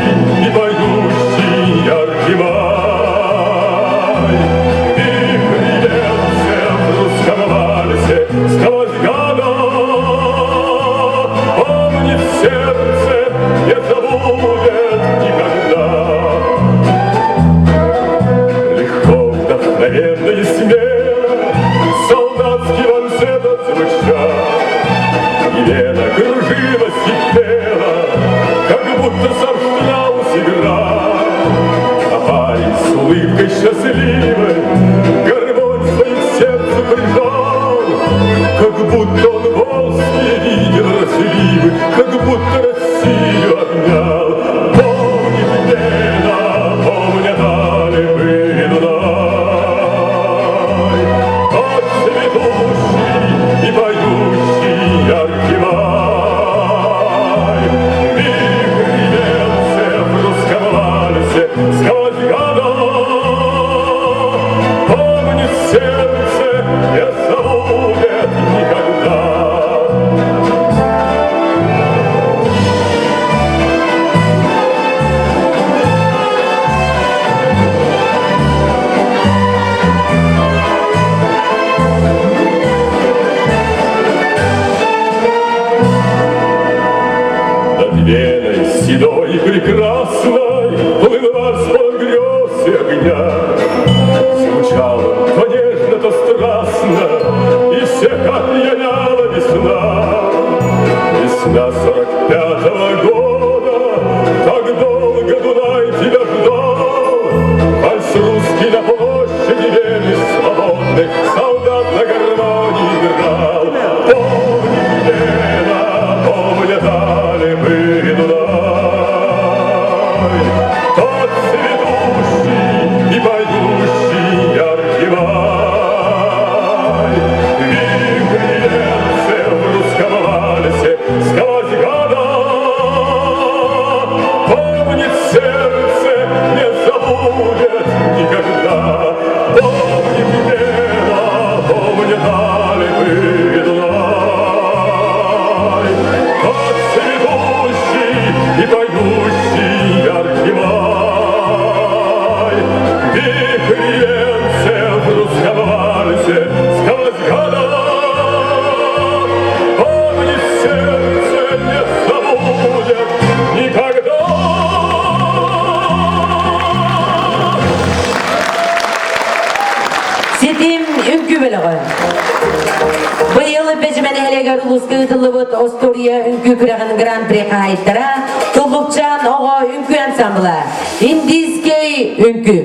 и поющий яркий май. Вихри в русском вальсе сквозь года. Помнит сердце, не забудет никогда. Легко, вдохновенно и смело солдатский вальс этот звучал. И Вена кружилась и пела, как будто сам Штраус играл. А парень с улыбкой счастливой гармонь свою к сердцу прижал, как будто он волжские видел разливы, как будто Россию обнял. Помнит Вена, помнят Альпы и Дунай, тот цветущий и поющий яркий май. Вихри венцы в русском вальсе сквозь года. Помнит сердце, не забудет никогда. Седой и прекрасной плыл вальс полон грез и огня. Звучал он то нежно, то страстно, и всех опьяняла весна. Весна 45-го года, так долго Дунай тебя ждал. Вальс русский на площади вели свободных, солдат на гармонии играл. Помни, Лена, помни, дали мы Дунай, тот цветущий и поющий яркий май. Вихри венцы в русском вальсе сквозь года. Помнит сердце, не забудет никогда. Помнит Лена, помнит Альпы и Дунай. Тот цветущий и поющий яркий май. Вихри венце в русском вальсе сквозь года. Помнит сердце, не забудет никогда. Ситим үҥкүү бөлөҕө. Быйыл Бэдьимэ нэһилиэгэр улууска ыытыллыбыт остуоруйа үҥкүү күрэҕин гран-при хаһаайыттара Туллукчаан оҕо үҥкүү ансамбла Индийскэй үҥкүү.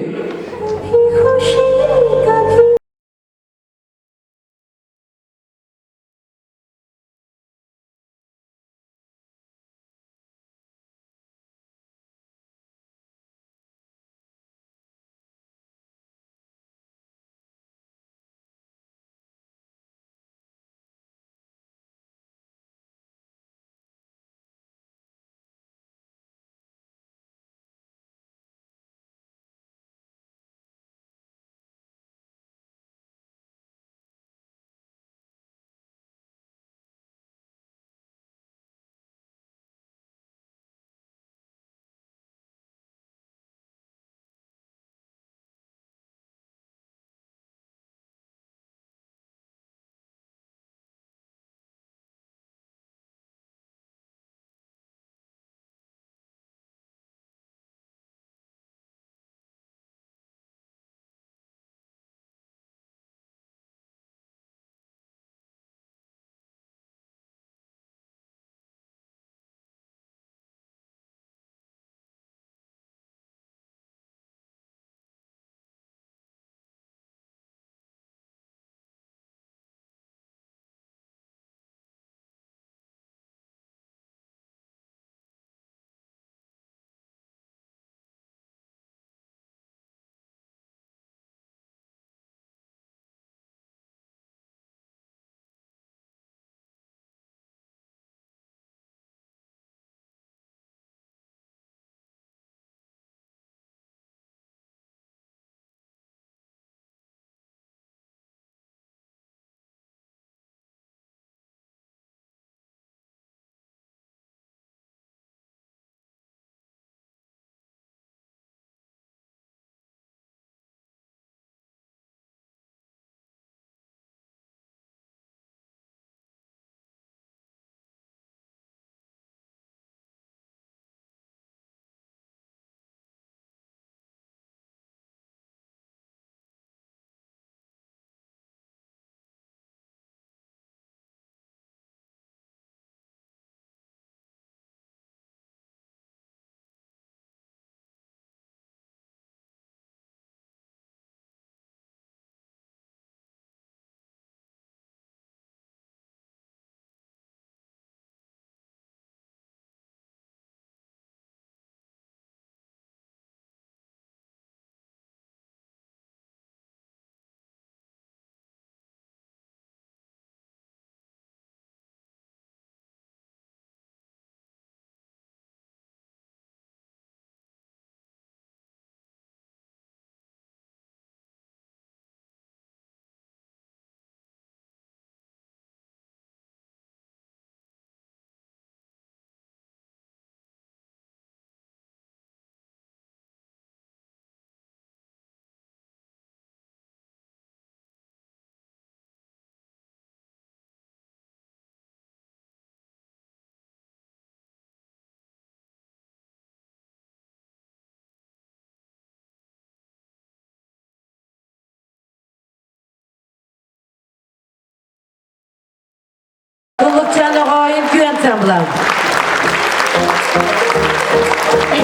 Туллукчаан оҕо үҥкүү ансамбла.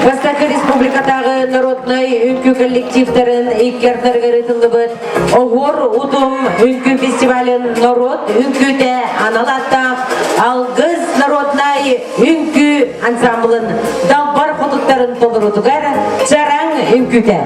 Бастакы республикатааҕы народнай үҥкүү коллективтарын икки ардыларыгар ыытыллыбыт Оһуор утум үҥкүү фестивалын норуот үҥкүүтэ анал ааттаах Алгыс народнай үҥкүү ансамблын далбар хотуттарын толоруутугар Чараҥ үҥкүүтэ.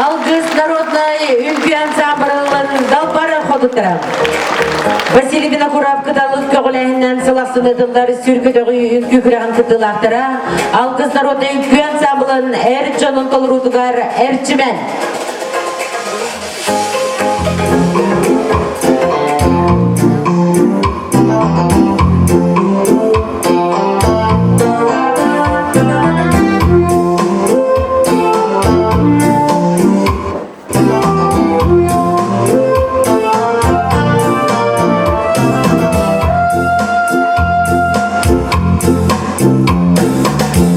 Алгыс народнай үҥкүү ансаамбылын далбар хотуттара. Василий Винокуров кыталык көҕүлээһинэн сыл ахсын ыытыллар сүр көтөҕүү үҥкүү күрэҕин кыттыылаахтара Алгыс народнай үҥкүү ансаамбылын эр дьонун толоруутугар Эрчимэн.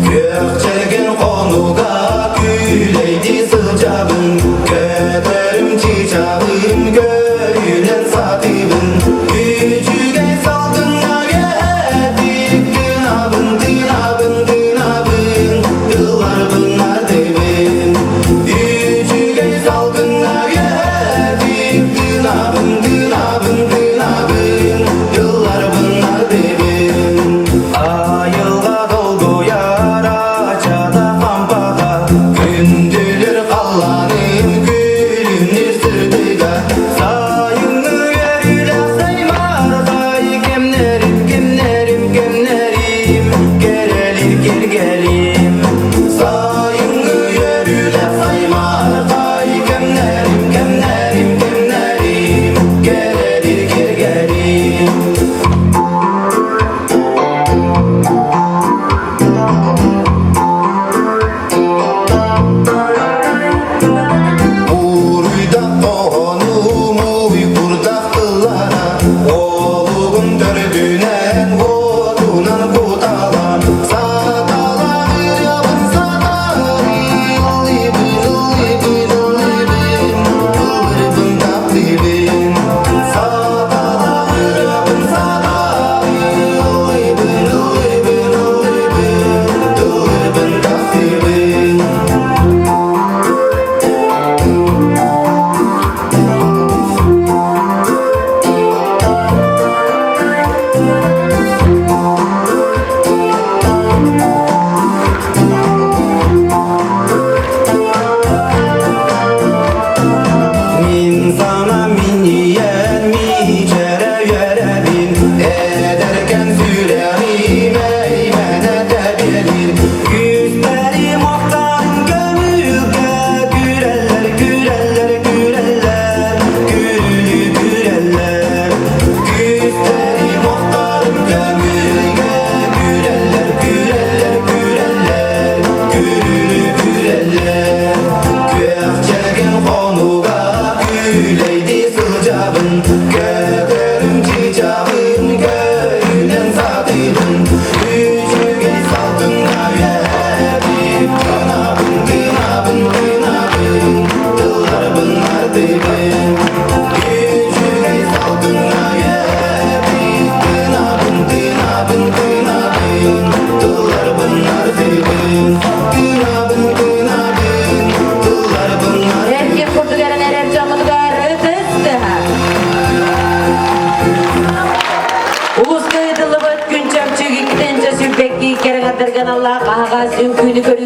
Күөх чэлгин хонуга күүлэйдии сылдьабын.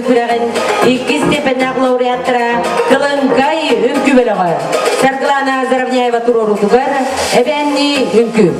күрэҕин иккис степеннээх лауреаттара Кылыҥкай үҥкүү бөлөҕө. Саргылана Заровняева туруоруутугар Эбээннии үҥкүү.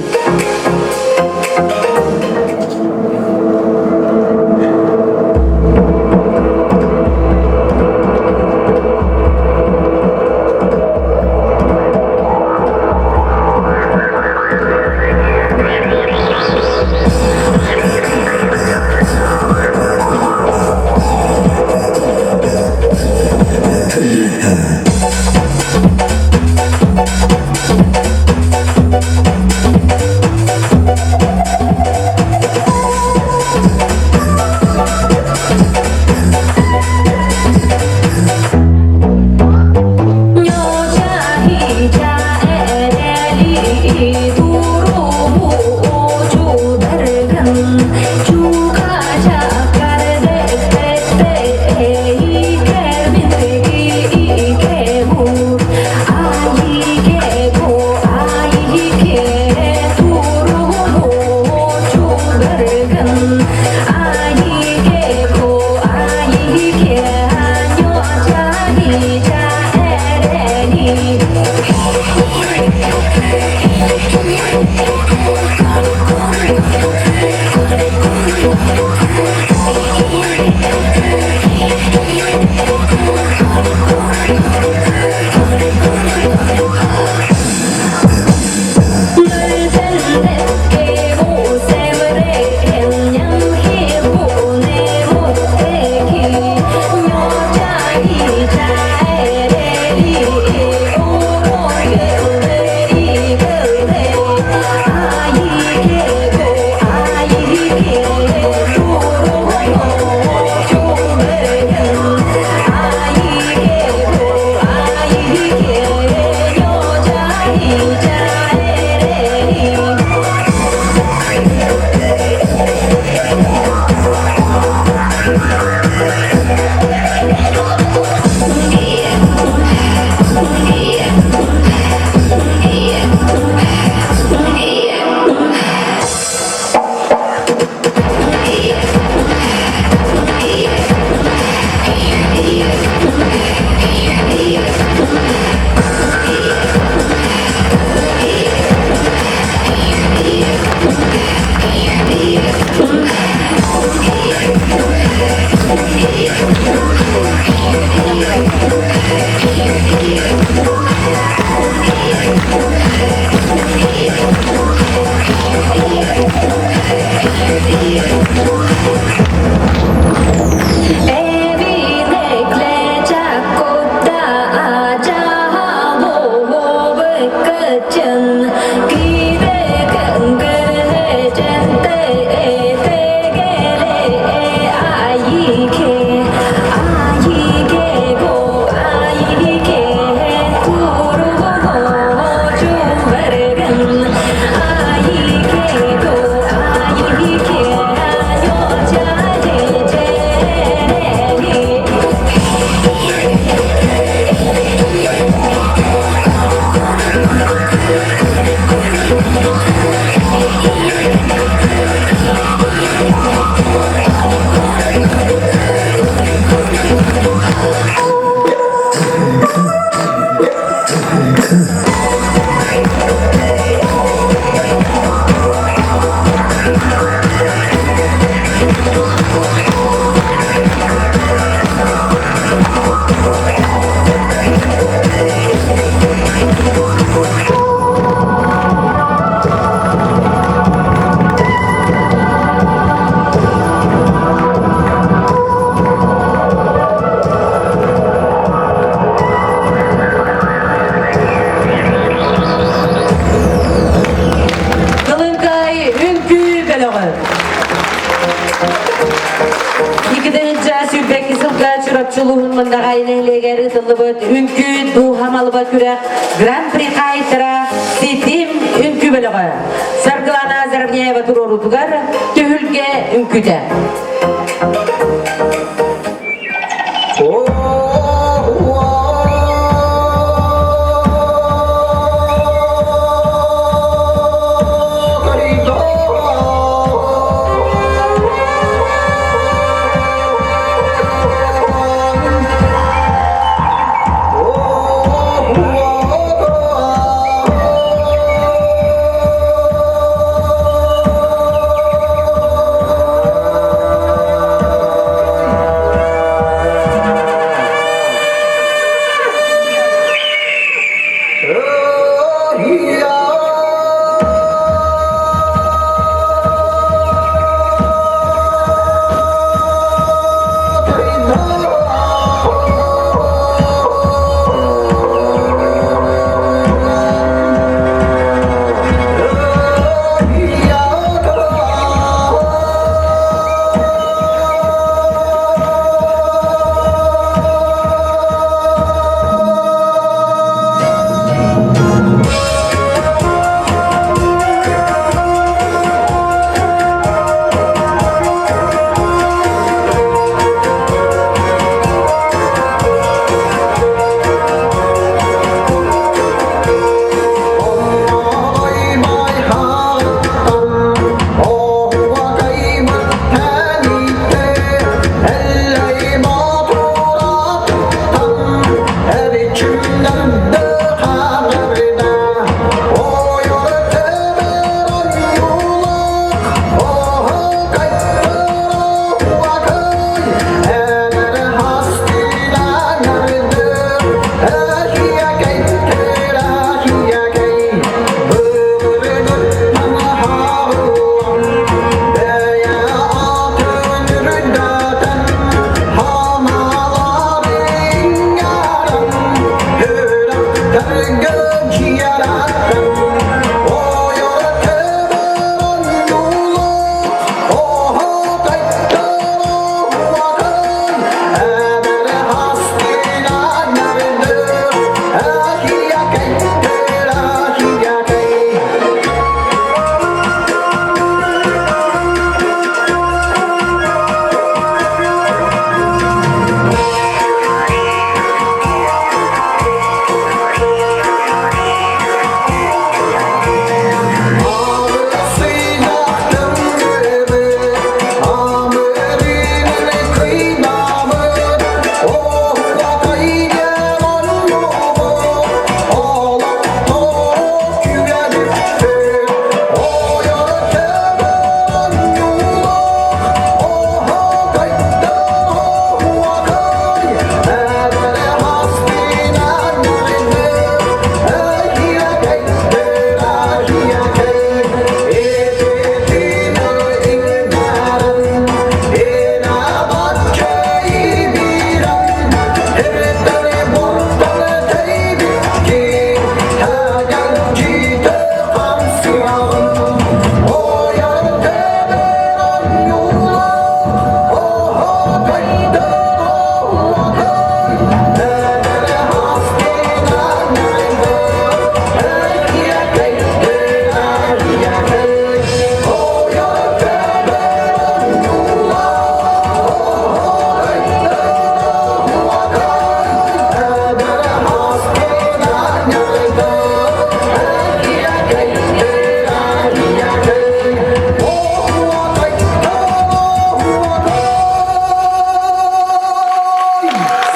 Кылыҥкай үҥкүү бөлөҕө. Икки сүүрбэкки сылга Чурапчы улууһун Мындаҕай нэһилиэгэр ыытыллыбыт үҥкүү дууһам алыба күрэх Гран-при хаайтара Ситим үҥкүү бөлөҕө. Саргылана Заровняева туруоруутугар түһүлгэ үҥкүүтэ.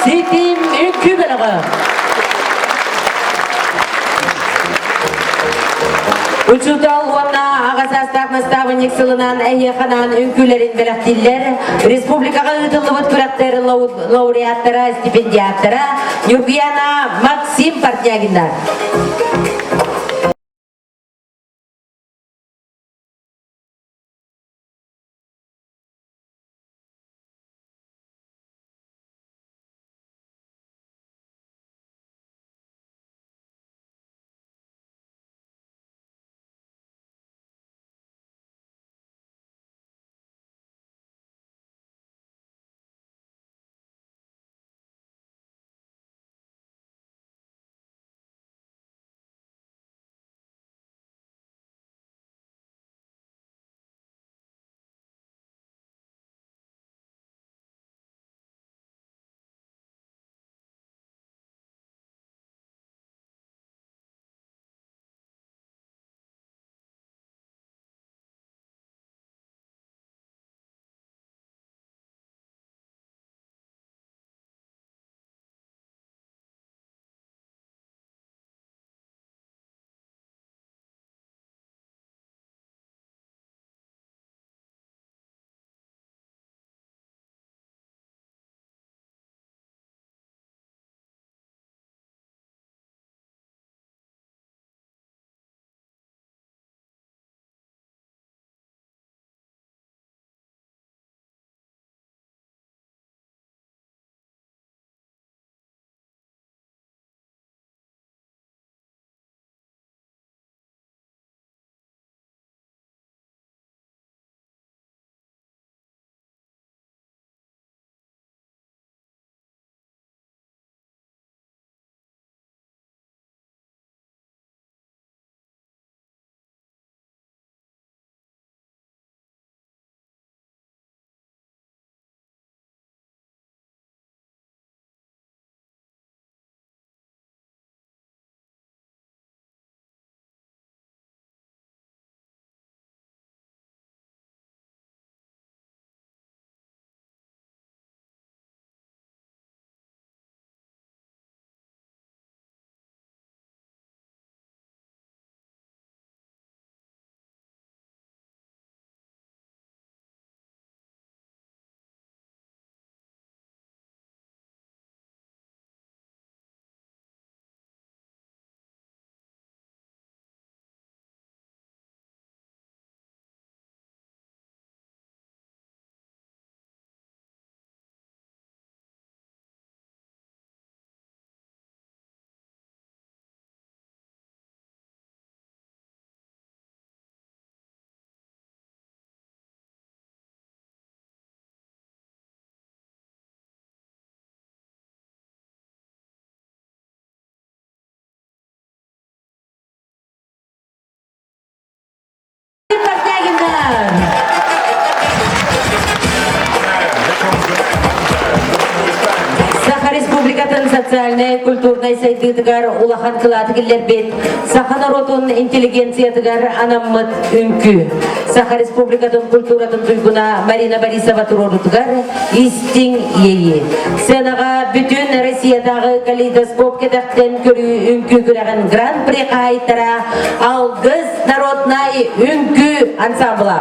Ситим үҥкүү бөлөҕө. Учуутал уонна аҕа саастаах наставник сылынан эһиэхэ үҥкүүлэрин бэлэхтииллэр. Республикаҕа ыытыллыбыт күрэхтэр лауреаттара, стипендиаттара Ньургуяна Максим Портнягиннар. Ивановтар! Саха Республикатын социальнай культурнай сайдыытыгар улахан кылааты киллэрбит саха норуотун интеллигенциятыгар анаммыт үҥкүү. Саха Республикатын культуратын туйгуна Марина Борисова туруорутугар истиҥ иэйии. Сценаҕа бүтүн Россиятааҕы калейдоскоп кэтэхтэн көрүү үҥкүү күрэҕин гран-при хаһаайыттара Алгыс народнай үҥкүү ансамбла.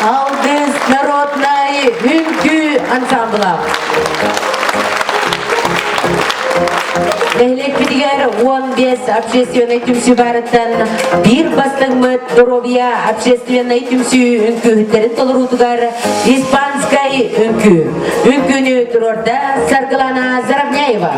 Алгыс народнай үҥкүү ансамбла. Нэһилиэкпитигэр 15 общественнай түмсүү барыттан биир бастыҥмыт Доровья общественнай түмсүү үҥкүүһүттэрин толоруутугар испанскай үҥкүү. Үҥкүүнү туруорда Саргылана Заровняева.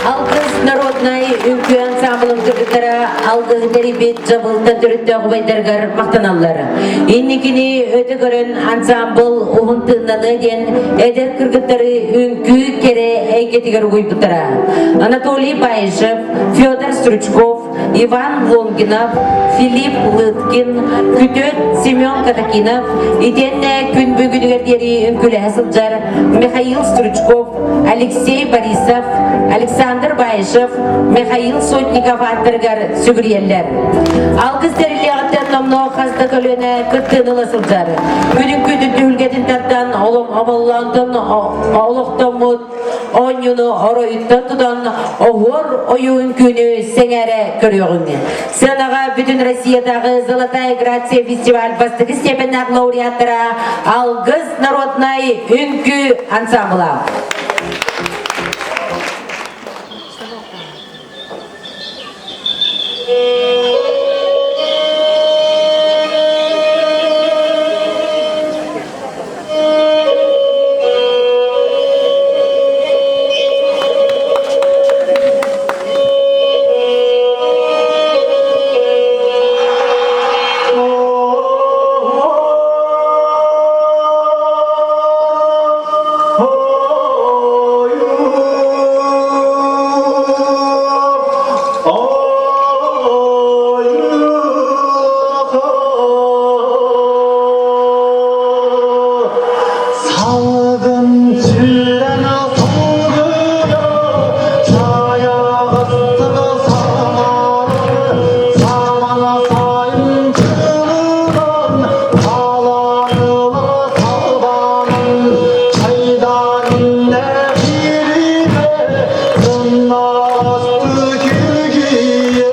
Алгыс народнай үҥкүү ансаамбылын кыргыттара алгыһы тэрийбит дьабылтан төрүттээх убайдарыгар махтаналлар. Инникини өтө көрөн ансаамбыл уһун тыыннаныа диэн эдэр кыргыттары үҥкүү кэрэ эйгэтигэр угуйбуттара. Анатолий Баишев, Федор Стручков, Иван Лонгинов, Филипп Лыткин, күтүөт Семен Катакинов, итиэннэ күн бүгүнүгэр диэри үҥкүүлэһэ сылдьар Михаил Стручков, Алексей Борисов, Александр Баишев, Михаил Сотников ааттарыгар сүгүрүйэллэр. Алгыс тэриллиэҕиттэн номнуо хас да көлүөнэ кыттыыны ыла сылдьар. Күнүн күнүн түһүлгэтин тардан оломмоллоонтон олохтоммут оонньууну оройуттан тутан оһуор ойуу үҥкүүнү сэҥээрэ көрүөҕүҥ. Сыанаҕа бүтүн Россиятааҕы Золотая Грация фестиваль бастакы степеннээх лауреаттара Алгыс народнай үҥкүү ансамбла. Салгын сүрэн сылгыга чайаҕастыга самаары самана сайын чылыган таланыла салбанын чайдан инне бириде сыннасты күргие.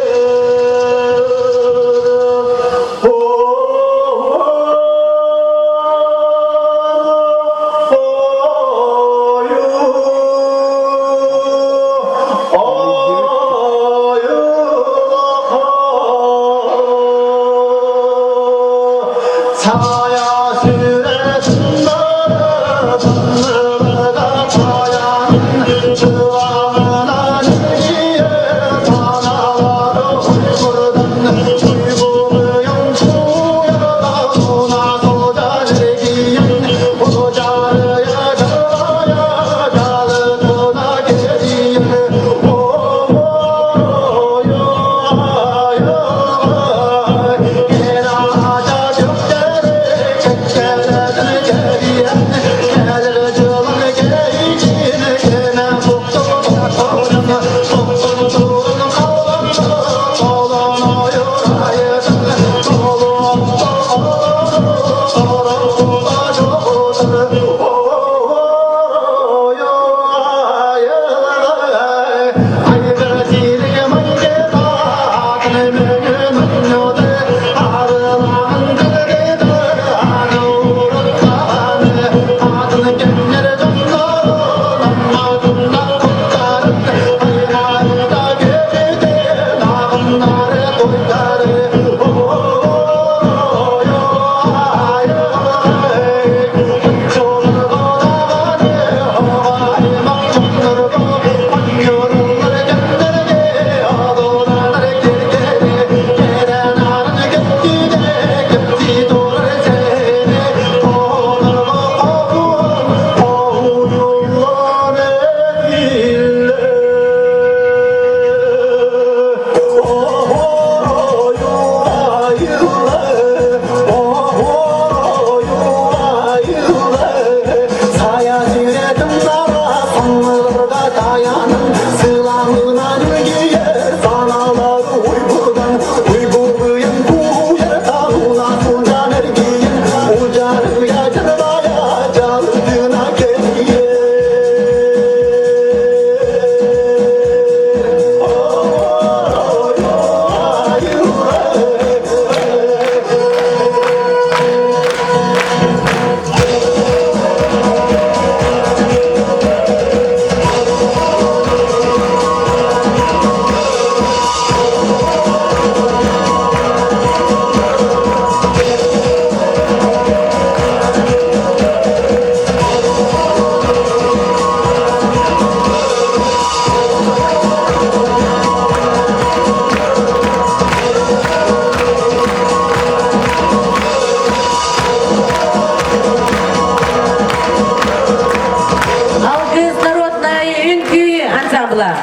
грамоталаах.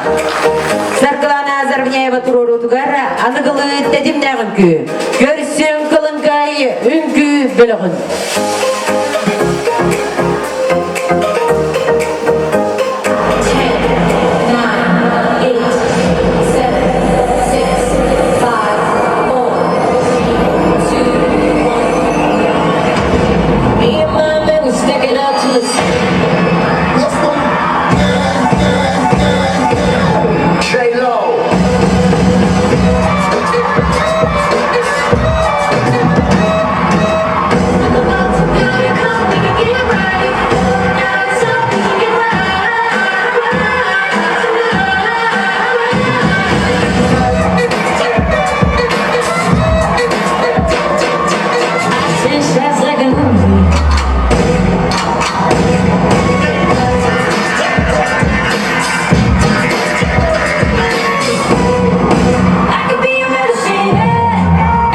Саргылана Зарвняева туруоруутугар аныгылыы тэтимнээх үҥкүү. Көрсүөн кылыҥкай үҥкүү бөлөҕүн.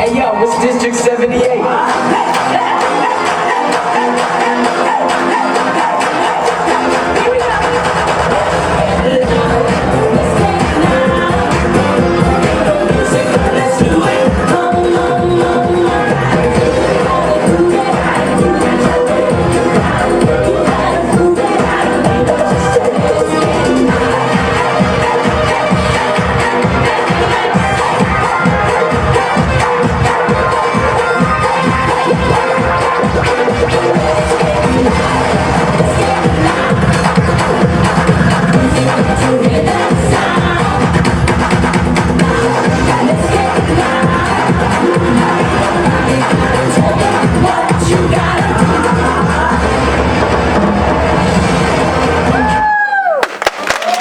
Hey yo, it's District 78.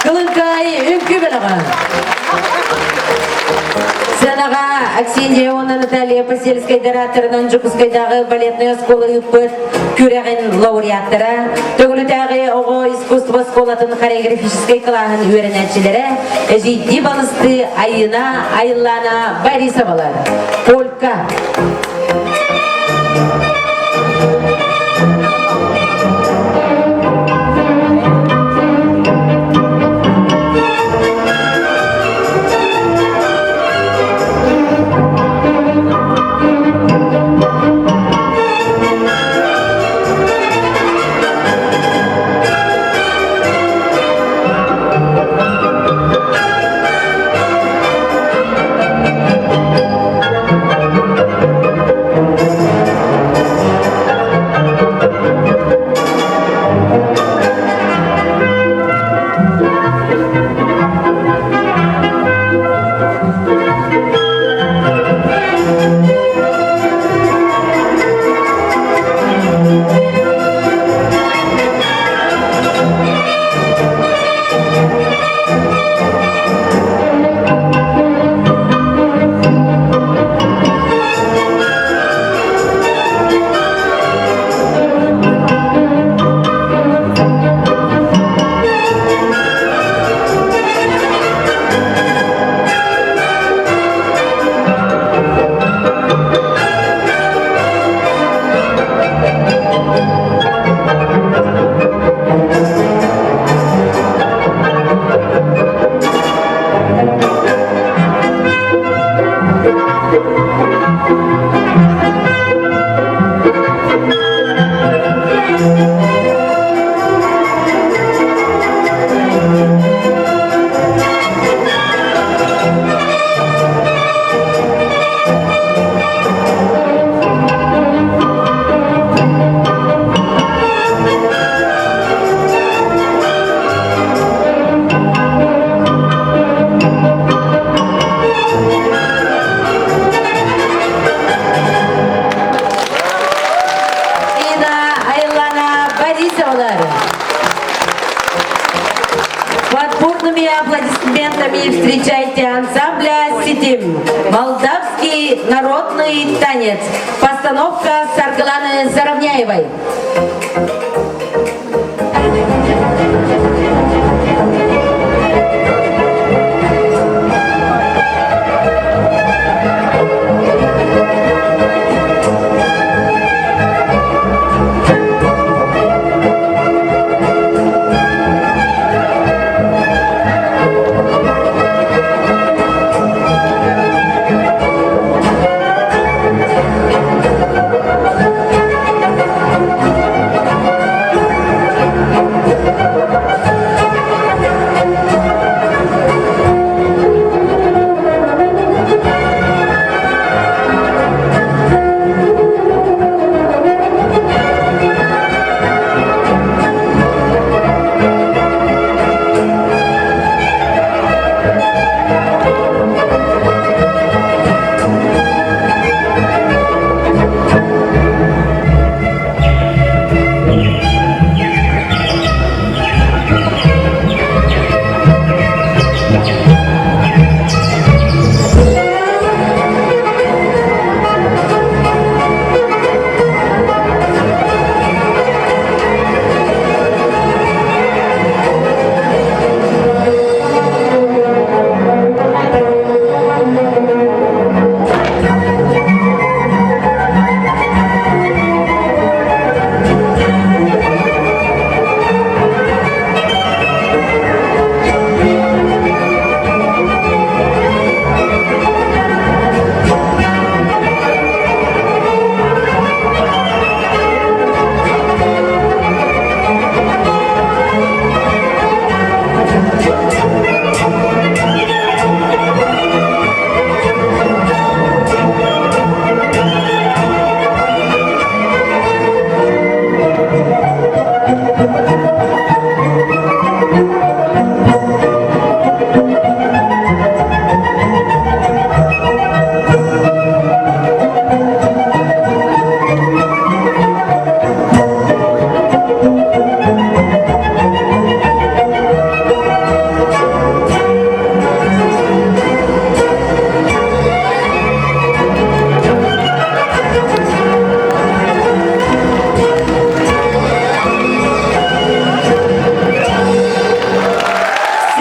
Кылыҥкай үҥкүү бөлөҕө. Сценаҕа Аксинья уонна Наталья Посельскайдар ааттарынан Дьокуускайдааҕы балетнай оскуола ыыппыт күрэҕин лауреаттара, Төҥүлүтээҕи оҕо искусство оскуолатын хореографическай кылааһын үөрэнээччилэрэ Эжийдии балыстыы Айыына Айыллаана Борисовалар. Полька. Ина Айлана Борисовалар. Под бурными аплодисментами встречайте ансамбля «Ситим». Молдавский народный танец. Постановка Саргаланы Заровняевой.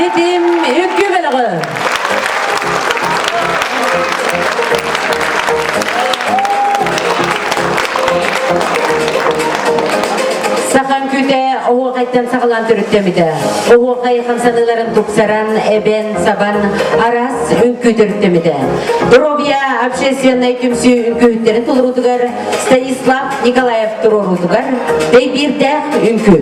Ситим үҥкүү бөлөҕө. Саха үҥкүүтэ оһуохайтан саҕалаан төрүттэммитэ. Оһуохай хамсаныыларын тупсаран, эбэн, сабан араас үҥкүү төрүттэммитэ. Доруобуйа общественнай түмсүү үҥкүүһүттэрин толоруутугар Станислав Николаев туруоруутугар Дэйбиирдээх үҥкүү.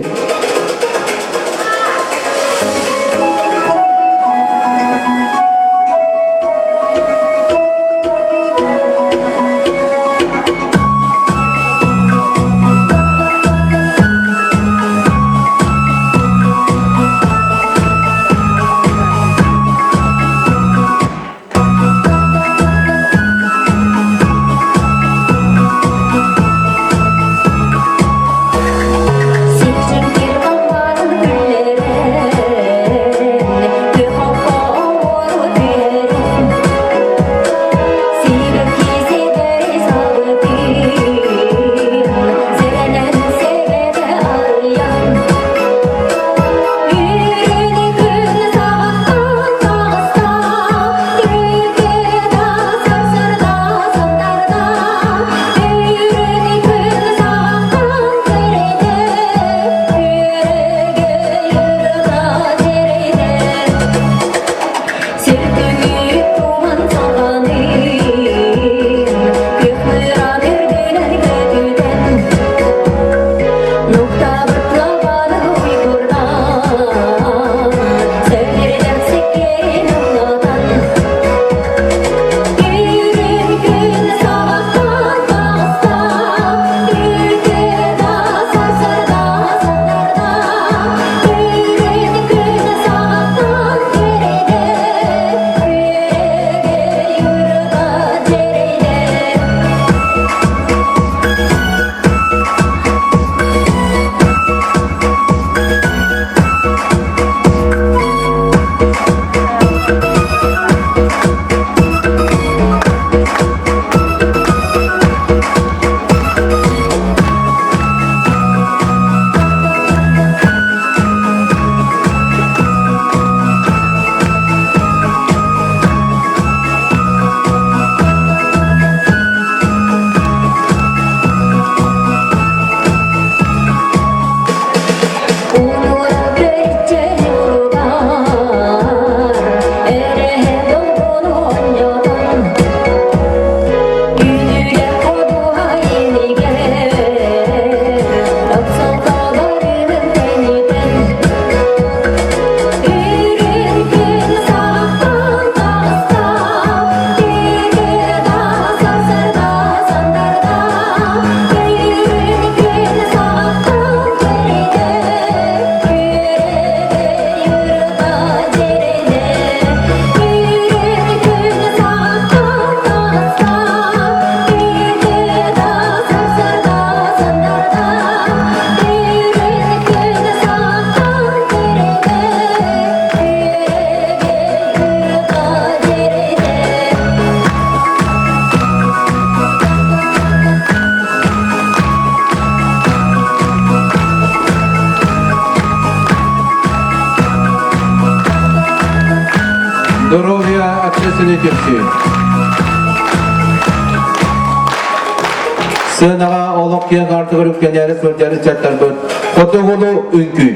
Здоровья общественной түмсүү. Сыанаҕа олох киэҥ аартыгар үктэнээри сылдьар ыччаттарбыт Хотугулу үҥкүү.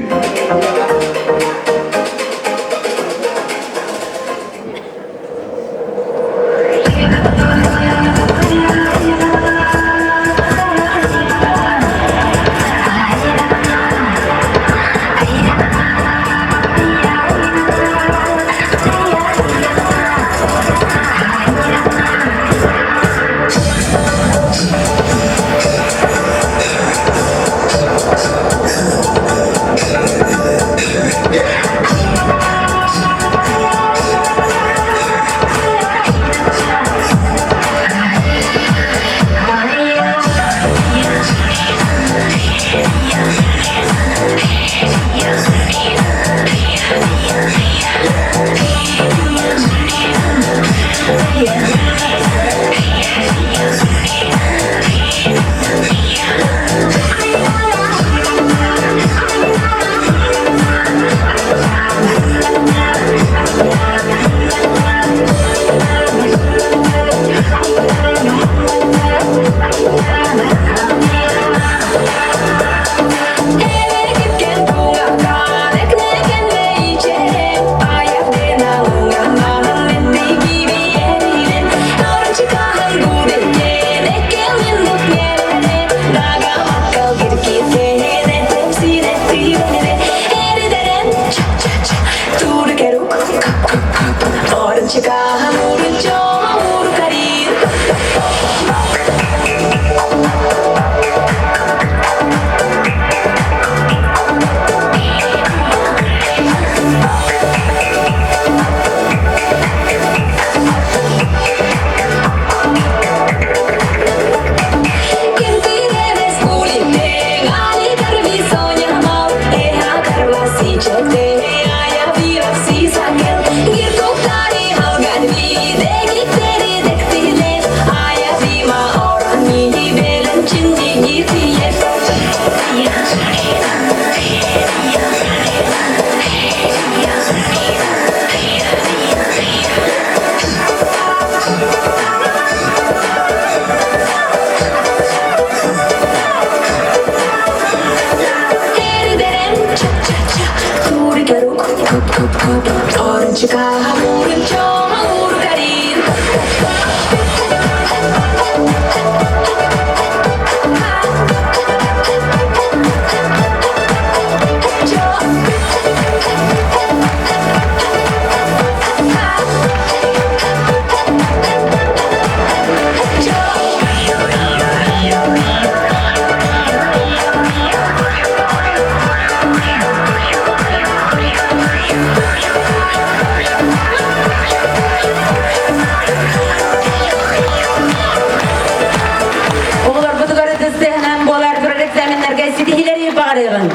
Оҕолорбутугар ытыстыһынан буолар турар экзаменнарга ситиһиилэри баҕарыаҕыҥ.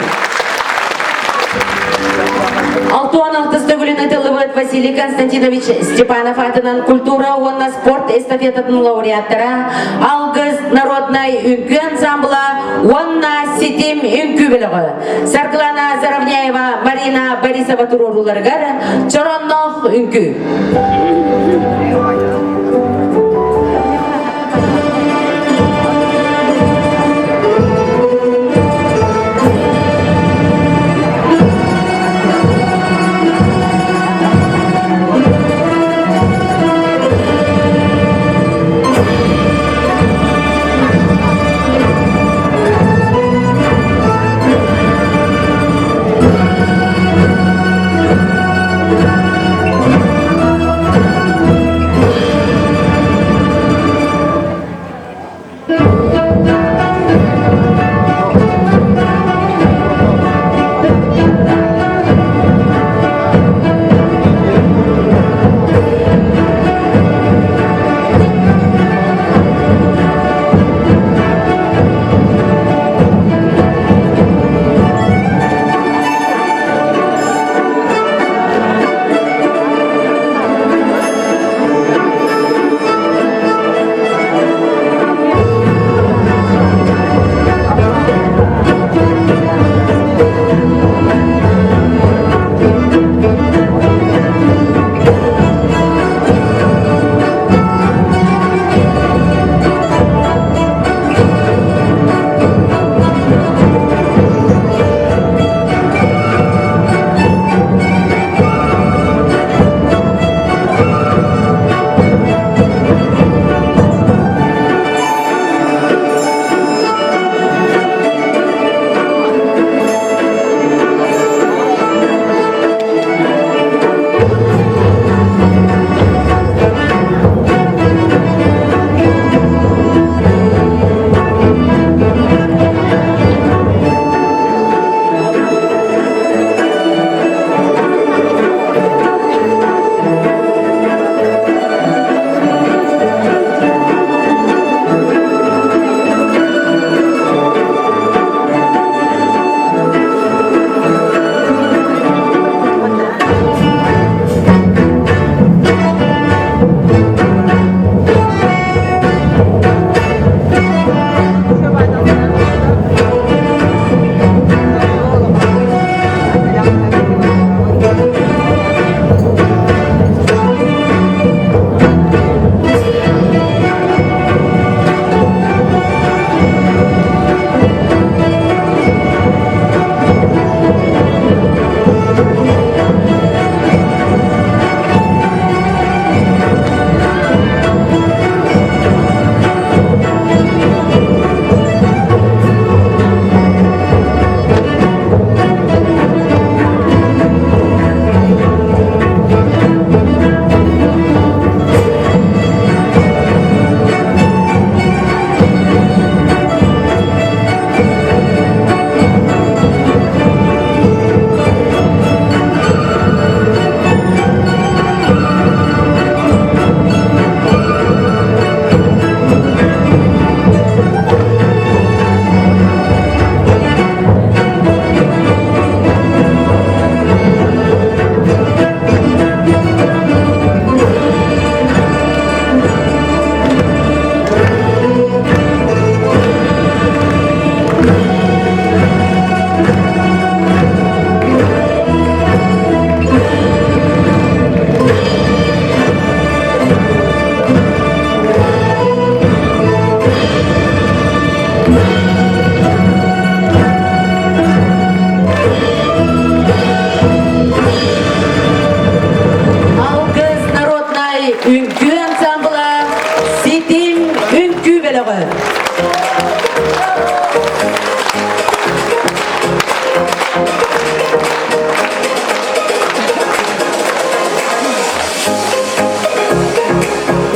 66 төгүлүн ытыллыбыт Василий Константинович Степанов аатынан культура уонна спорт эстафетатын лауреаттара Алгыс народнай үҥкүү ансамбла уонна Ситим үҥкүү бөлөҕө Саргылана Заровняева, Марина Борисова туруорууларыгар Чоронноох үҥкүү.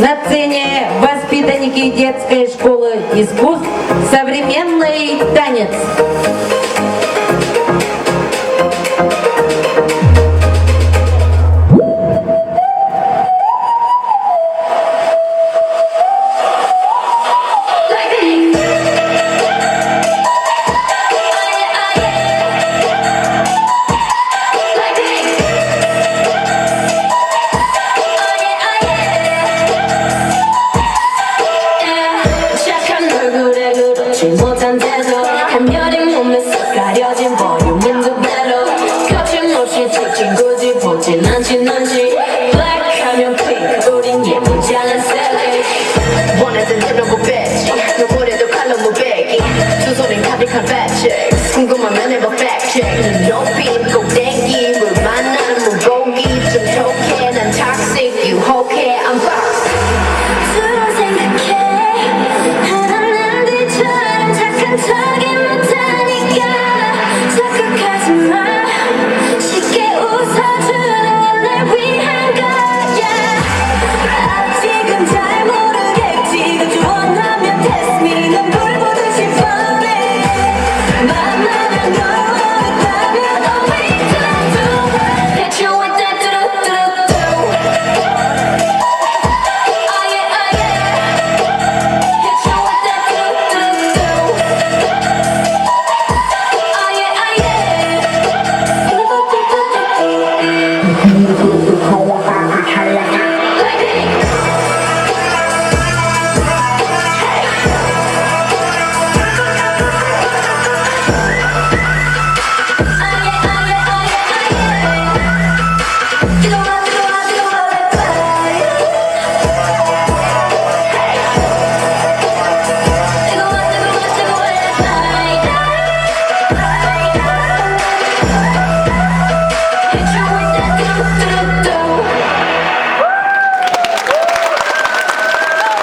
На сцене воспитанники детской школы искусств «Современный танец».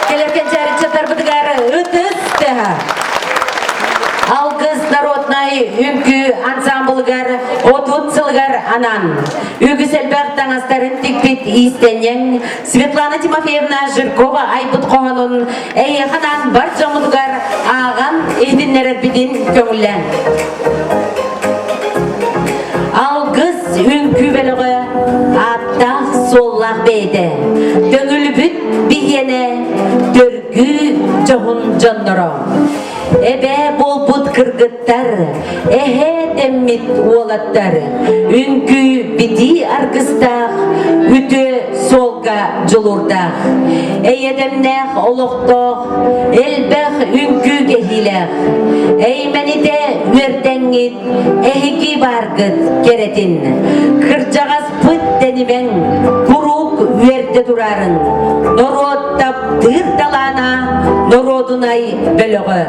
Кэлэр кэнчээриччаттарбытыгар ытыс тыаһа. Алгыс народнай үҥкүү ансамблыгар 30 сылыгар анан үгүс элбэх таҥастарын тикпит иистэнньэҥ Светлана Тимофеевна Жиркова айбыт хоһоонун эйиэхэ анаан бар дьоммутугар ааҕан иһитиннэрэрбитин көҥүллээн. Алгыс үҥкүү бөлөҕө ааттаах-суоллаах бэйэтэ, көҥүлбүт биһиэнэ, төргүү дьоһун дьонноро. Эбээ буолбут кыргыттар, эһээ дэммит уолаттар, үҥкүү битии аргыстаах, үтүө суолга дьулуурдаах, эйэдэмнээх олохтоох, элбэх үҥкүү кэһиилээх, эймэнитэ үөрдэҥҥит, эһиги бааргыт кэрэтин, кырдьаҕаспыт дэнимэҥ, куруук үөрдэ турарын, норуот таптыыр талаана норуодунай бөлөҕө.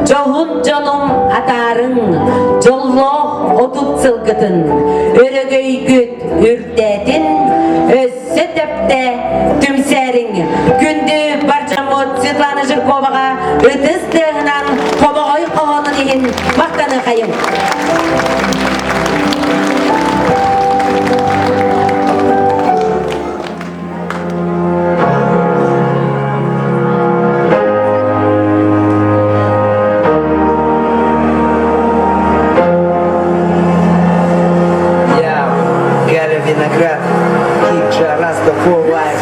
Дьоһун дьонум атаарыҥ, дьоллоох 30 сылгытын, өрөгөйгүт үрдээтин, өссө тэптэ түмсээриҥ. Күндү бар дьоммут Светлана Жирковаҕа ытыс тыаһынан хомоҕой хоһоонун иһин махтаныахайыҥ. Я Галя Виноград, Киджа Раста for Life.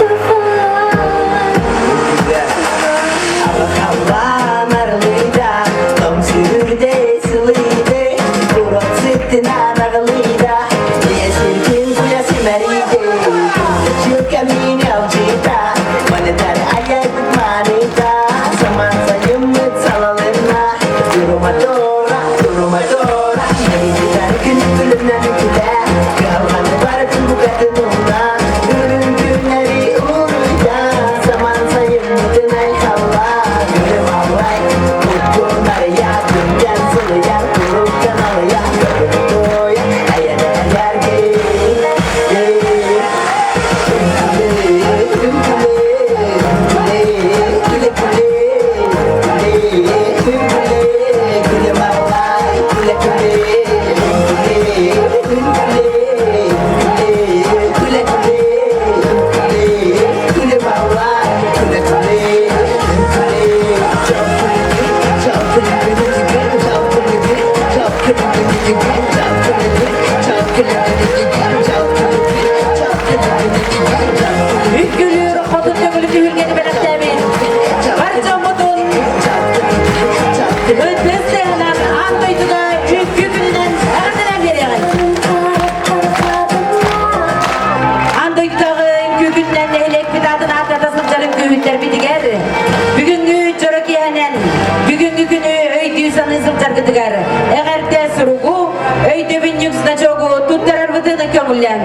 Үрдүк значогу туттарарбытын көҥүллээн.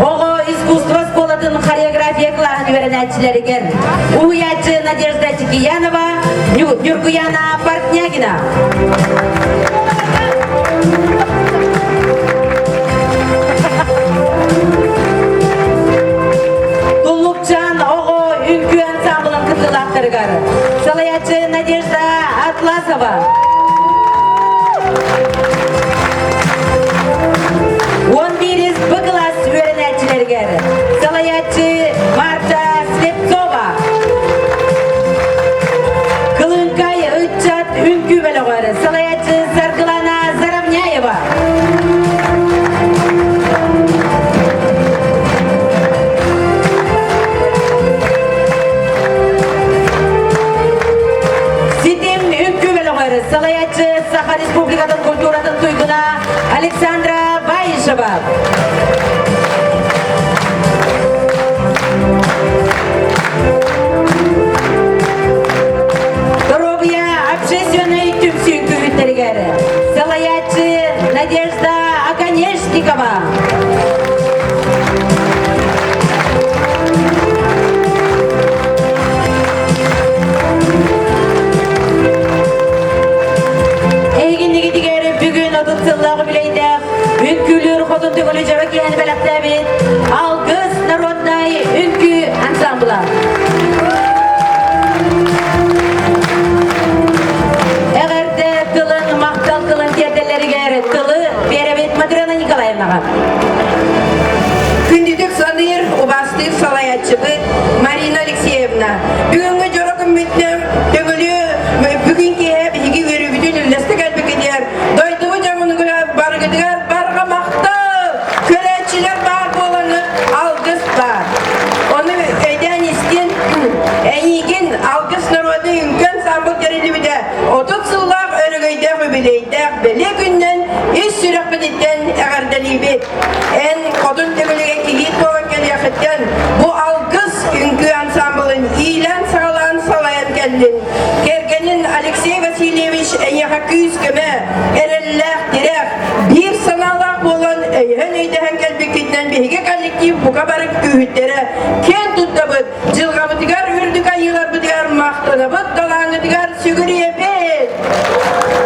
Оҕо искусство оскуолатын хореография кылааһын үөрэнээччилэригэр уһуйааччы Надежда Тикиянова, Нюргуяна Портнягина. Туллукчаан оҕо үҥкүү ансамблын кыттыылаахтарыгар салайааччы Надежда Атласова. Он биирис Б кылаас үөрэнээччилэригэр салайааччы Марта Слепцова. Кылыҥкай ыччат үҥкүү бөлөҕөр салайааччы Саргылана Заровняева. Ситим үҥкүү бөлөҕөр салайааччы Саха Республикатын культуратын туйгуна Александра Баишева. Доруобуйа общественнай түмсүү күһүттэригэр салайааччы Надежда Оконешникова. Эһигиннигитигэр бүгүн 30 сыллаах үбүлэйдээх үҥкүүлүүр хотун төгүлү дьоро киэһэни бэлэхтээбит Алгыс народнай үҥкүү ансамбла. Эҕэрдэ тылын, махтал тылын тиэрдэллэригэр тылы биэрэбит Матрена Николаевнаҕа. Күндүтүк саныыр, убаастыыр салайааччыбыт Марина Алексеевна, бүгүҥҥү дьоро күммүтүнэн Төҥүлү бүгүн киэһэ биһиги үөрүүбүтүн үллэстэ кэлбиккитигэр дойдубут дьонугар барыгытыгар барҕа махтал! Көрөөччүлэр баар буолаҥҥыт алгыс баар. Ону өйдөөн истин, эйиигин алгыс народный үҥкүү ансамбль тэриллибитэ 30 сыллаах өрөгөйдөөх үбүлүөйдээх бэлиэ күнүнэн ис сүрэхпититтэн эҕэрдэлиибит. Эн хотун Төҥүлүгэ кигиит буолан кэлиэххиттэн бу алгыс үҥкүү ансамблын иилээн-саҕалаан салайан кэллин. Кэргэнин Алексей Васильевич эйиэхэ күүс-көмө, эрэллээх тирэх, биир санаалаах буолан өйөһөн-өйдөһөн кэлбиккитинэн биһиги коллектив бука бары күүһүттэрэ киэн туттабыт, дьылҕабытыгар үрдүк айыыларбытыгар махтанабыт, талааҥҥытыгар сүгүрүйэбит!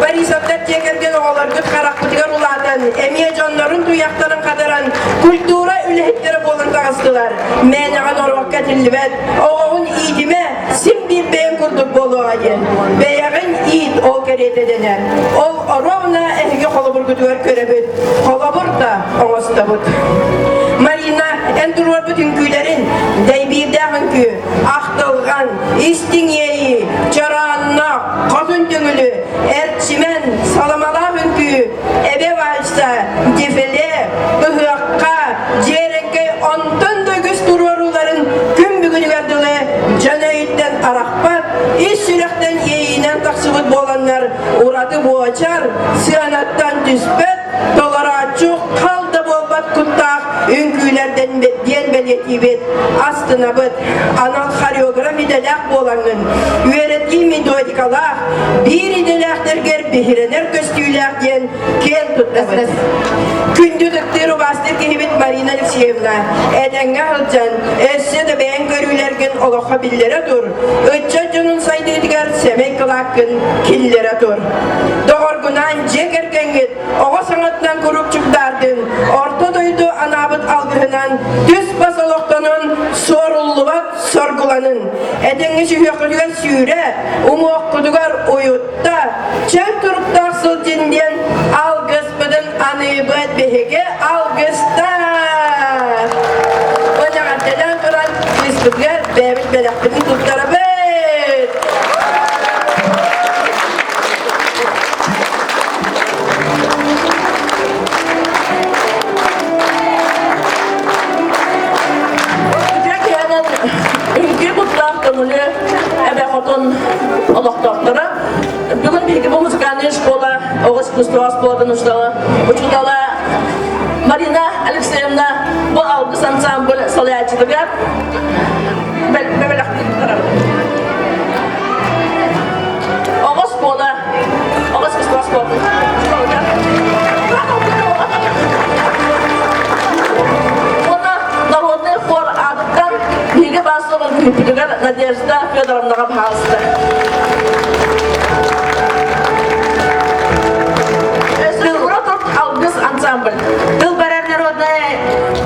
Борисовтар дьиэ кэргэн оҕолоргут харахпытыгар улаатан, эмиэ дьоннорун туйахтарын хатаран, культура үлэһиттэрэ буолан таҕыстылар. Мээнэҕэ норуокка этиллибэт, оҕоҕун иитимэ, син биир бэйэҥ курдук буолуоҕа диэн. Бэйэҕин иит ол кэриэтэ дэнэр. Ол оруобуна эһиги холобургутугар көрөбүт, холобур да оҥостобут. Марина, эн туруорбут үҥкүүлэрин, дэйбиирдээх үҥкүү, ахтылҕан, истиҥ иэйии, чороонноох, хотун төҥүлү, эрчимэн, саламалаах үҥкүү, эбэ вальса, дефиле, ыһыахха, дьиэрэҥкэй онтон да үгүс туруорууларын күн бүгүнүгэр дылы дьон өйүттэн арахпат, ис сүрэхтэн иэйиинэн тахсыбыт буоланнар ураты буочар, сыанаттан түспэт, толорооччу хал да буолбат куттаах үҥкүүлэрдэн диэн бэлиэтиибит, астынабыт. Анал хореограф идэлээх буолаҥҥын, үөрэтии методикалаах, биир идэлээхтэргэр биһирэнэр көстүүлээх диэн киэн туттабыт. Күндү ытыктыыр убаастыыр киһибит Марина Алексеевна, этэҥҥэ сылдьан, өссө да бэйэҥ көрүүлэргин олоххо биллэрэ тур, ыччат дьонун сайдыытыгар сэмэй кылааккын киллэрэ тур. Доҕоргунаан дьиэ кэргэҥҥит оҕо саҥатынан куруук чугдаардын, орто дойду анаабыт алгыһынан түс-бас олохтонон суоруллубат соргуланын, этэҥҥэ сүһүөххүтүгэр сүүрэ, уҥуоххутугар уйутта, чөл туруктаах сылдьын диэн алгыспытын аныыбыт биһиги алгыстар! Уонна эҕэрдэлээн туран кыыспытыгар бэйэбит бэлэхпитин туттарабыт! Үтүө киһинэн үҥкүү куттаах көҥүлү эбэ хотун олохтоохторо. Бүгүн биһиги бу музыкальная школа оҕо искусство оскуолатын учуутала, учуутала Марина Алексеевна бу алгыс ансамбль салайааччытыгар бэлэхтиир Оҕо оскуола, оҕо искусство оскуолатын. үҥкүүппүтүгэр Надежда Федоровнаҕа баһаалыста. Алгыс ансамбль. Тыл барар народная,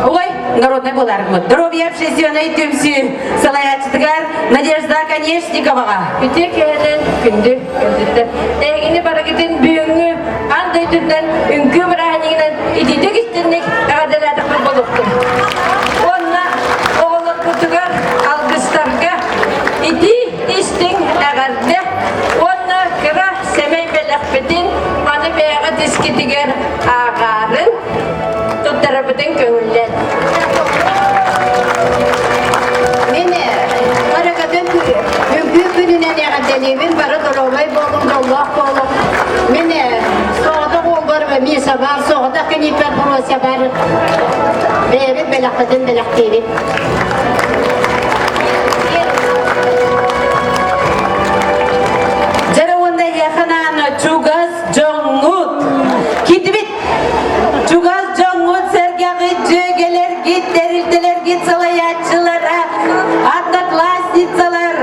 ой, народный буолармыт. Здоровье общественной түмсүү салайааччытыгар Надежда Конечниковаҕа. Үтүө киһинэн күндү күндүттэр. Эһигини барыгытын бүгүҥҥү аан дойдутунан үҥкүү бырааһынньыгынан итиитик истинник эҕэрдэлээтэхпит буолуохтун. Уонна оҕолорбутугар алгыстарга итии истиҥ эҕэрдэ уонна кыра сэмэй бэлэхпитин маны бэйэҕит искитигэр ааҕаарын туттарарбытын көҥүллэн. Мин барыгытын үҥкүү күнүнэн эҕэрдэлиибин, бары доруобай буолуҥ, дьоллоох буолуҥ. Мин соҕотох уолбар Миша бар, соҕотох кинииппэр Фрося бар. Бэйэбит бэлэхпитин бэлэхтиибит. Дьэрэ уонна эһиэхэ чугас дьоҥҥут киирдибит. Чугас дьоҥҥут сэргэҕит, дьүөгэлэргит, тэрилтэлэргит салайааччылара, одноклассницалар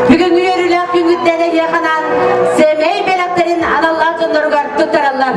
бүгүҥҥү үөрүүлээх күҥҥүттэн эһиэхэ анаан сэмэй бэлэхтэрин аналлаах дьонноругар туттараллар.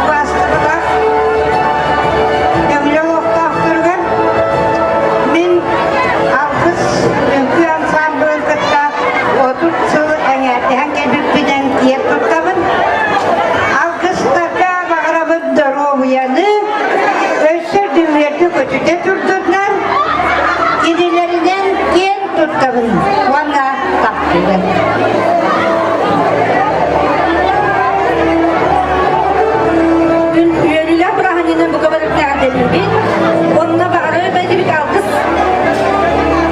Убаастабылаах Төҥүлү олохтоохторугар мин Алгыс үҥкүү ансаамбылын кытта 30 сыл эҥээрдэһэн кэлбиппинэн киэн туттабын. Алгыстарга баҕарабыт доруобуйаны, өссө дүмүөрдү көтүтэ турдуннар, кинилэринэн киэн туттабын уонна таптыыбын. Үөрүүлээх бырааһынньыгынан бука барытын эҕэрдэлиибит. Онно баҕарабыт бэйдибит алгыс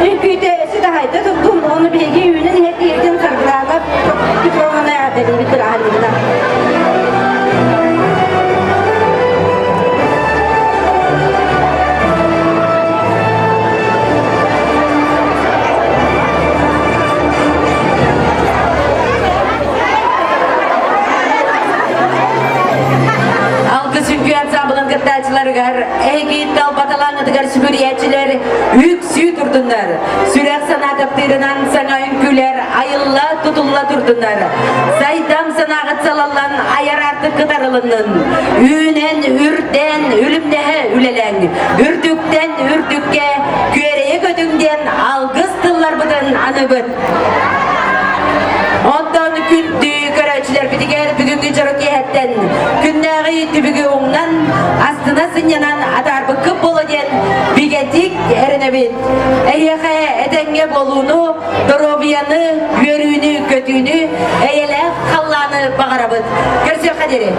үҥкүүтэ өссө да хайда турдун, ону биһиги үүнэн иһэр киһибитин Саргылаана Петровнаны эҕэрдэлиибит бырааһынньыгынан. Алгыс үҥкүү ансаамбылын кыттааччыларыгар эһиги талбаталааҥҥытыгар сүгүрүйээччилэр үксүү турдуннар. Сүрэх санаа таптыырынан саҥа үҥкүүлэр айылла тутулла турдуннар. Сайдам санааҕыт салаллан айар аартык кытарылыннын. Үүнэн, үрдээн, үлүмнэһэ үлэлээҥ. Үрдүктэн үрдүккэ күөрэйэ көтүҥ диэн алгыс тылларбытын аныбыт. Онтон күндү көрөөччүлэрбитигэр бүгүҥҥү дьоро киэһэттэн күннээҕи түбүгү умнан, астына сынньанан атаарбыккыт буолуо диэн бигэтик эрэнэбит. Эһиэхэ этэҥҥэ буолууну, доруобуйаны, үөрүүнү, көтүүнү, эйэлээх халлааны баҕарабыт. Көрсүөххэ диэри!